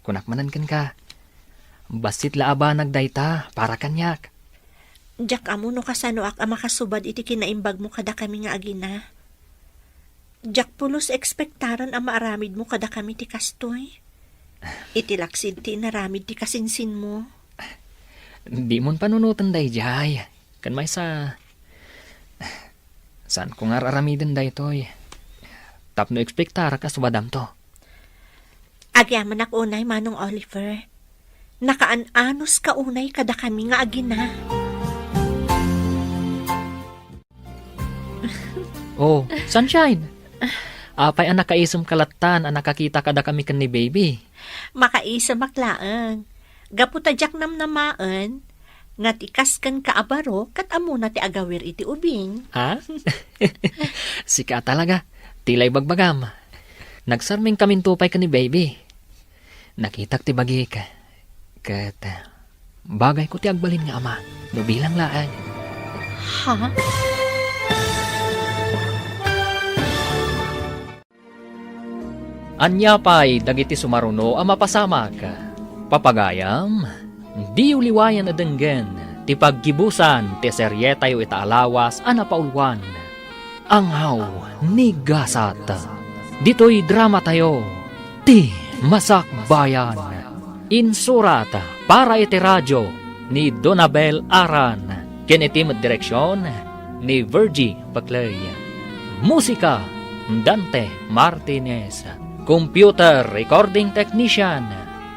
Kunak manen kenka, bassit la a banag dayta para kaniak. Diak ammo no kasanoak a makasubad iti kinaimbagmo kadakami nga agina. Diak pulos ekspektaren a maaramidmo kadakami ti kastoy. Iti laksid ti inaramid ti kasinsinmo. Dimon panunoten daydiay. Ken maysa, saanko nga ar-aramiden daytoy. Tapno ekspektarak a subadamto. Agyamanak unay, Manong Oliver. Nakaan-anuska unay kadakami nga agina. Oh, Sunshine! Apay a nakaisumka lattan a nakakita kadakami ken ni Baby? Makaisemak laeng. Gapu ta diak namnamaen nga ti kas kenka a baro ket ammona ti agawir iti ubing. Ha? Sika talaga. Tila ibagbagam. Nagsarmingkaminto pay ken ni Baby. Nakitak ti bagik, ket bagayko ti agbalin nga ama, no bilang laeng. Ha? Ania pay dagiti sumaruno a mapasamak? Papagayam, diyo liwayan a denggen ti paggibusan ti serietayo ita a lawas a napaulwan. Angaw ni Gasat. Ditoy dramatayo, Ti Masakbayan. Insurat para iti radio ni Donabel Aran, ken iti met direksion ni Virgie Paclay. Musika, Dante Martinez. Computer recording technician,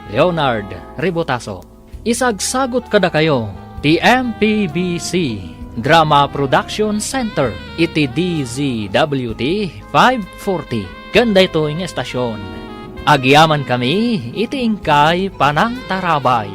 Leonard Rebotaso. Isagsagut kadakayo ti M P B C Drama Production Center iti D Z W T five forty ken daytoy nga estasion. Agyamankami iti inkay panangtarabay.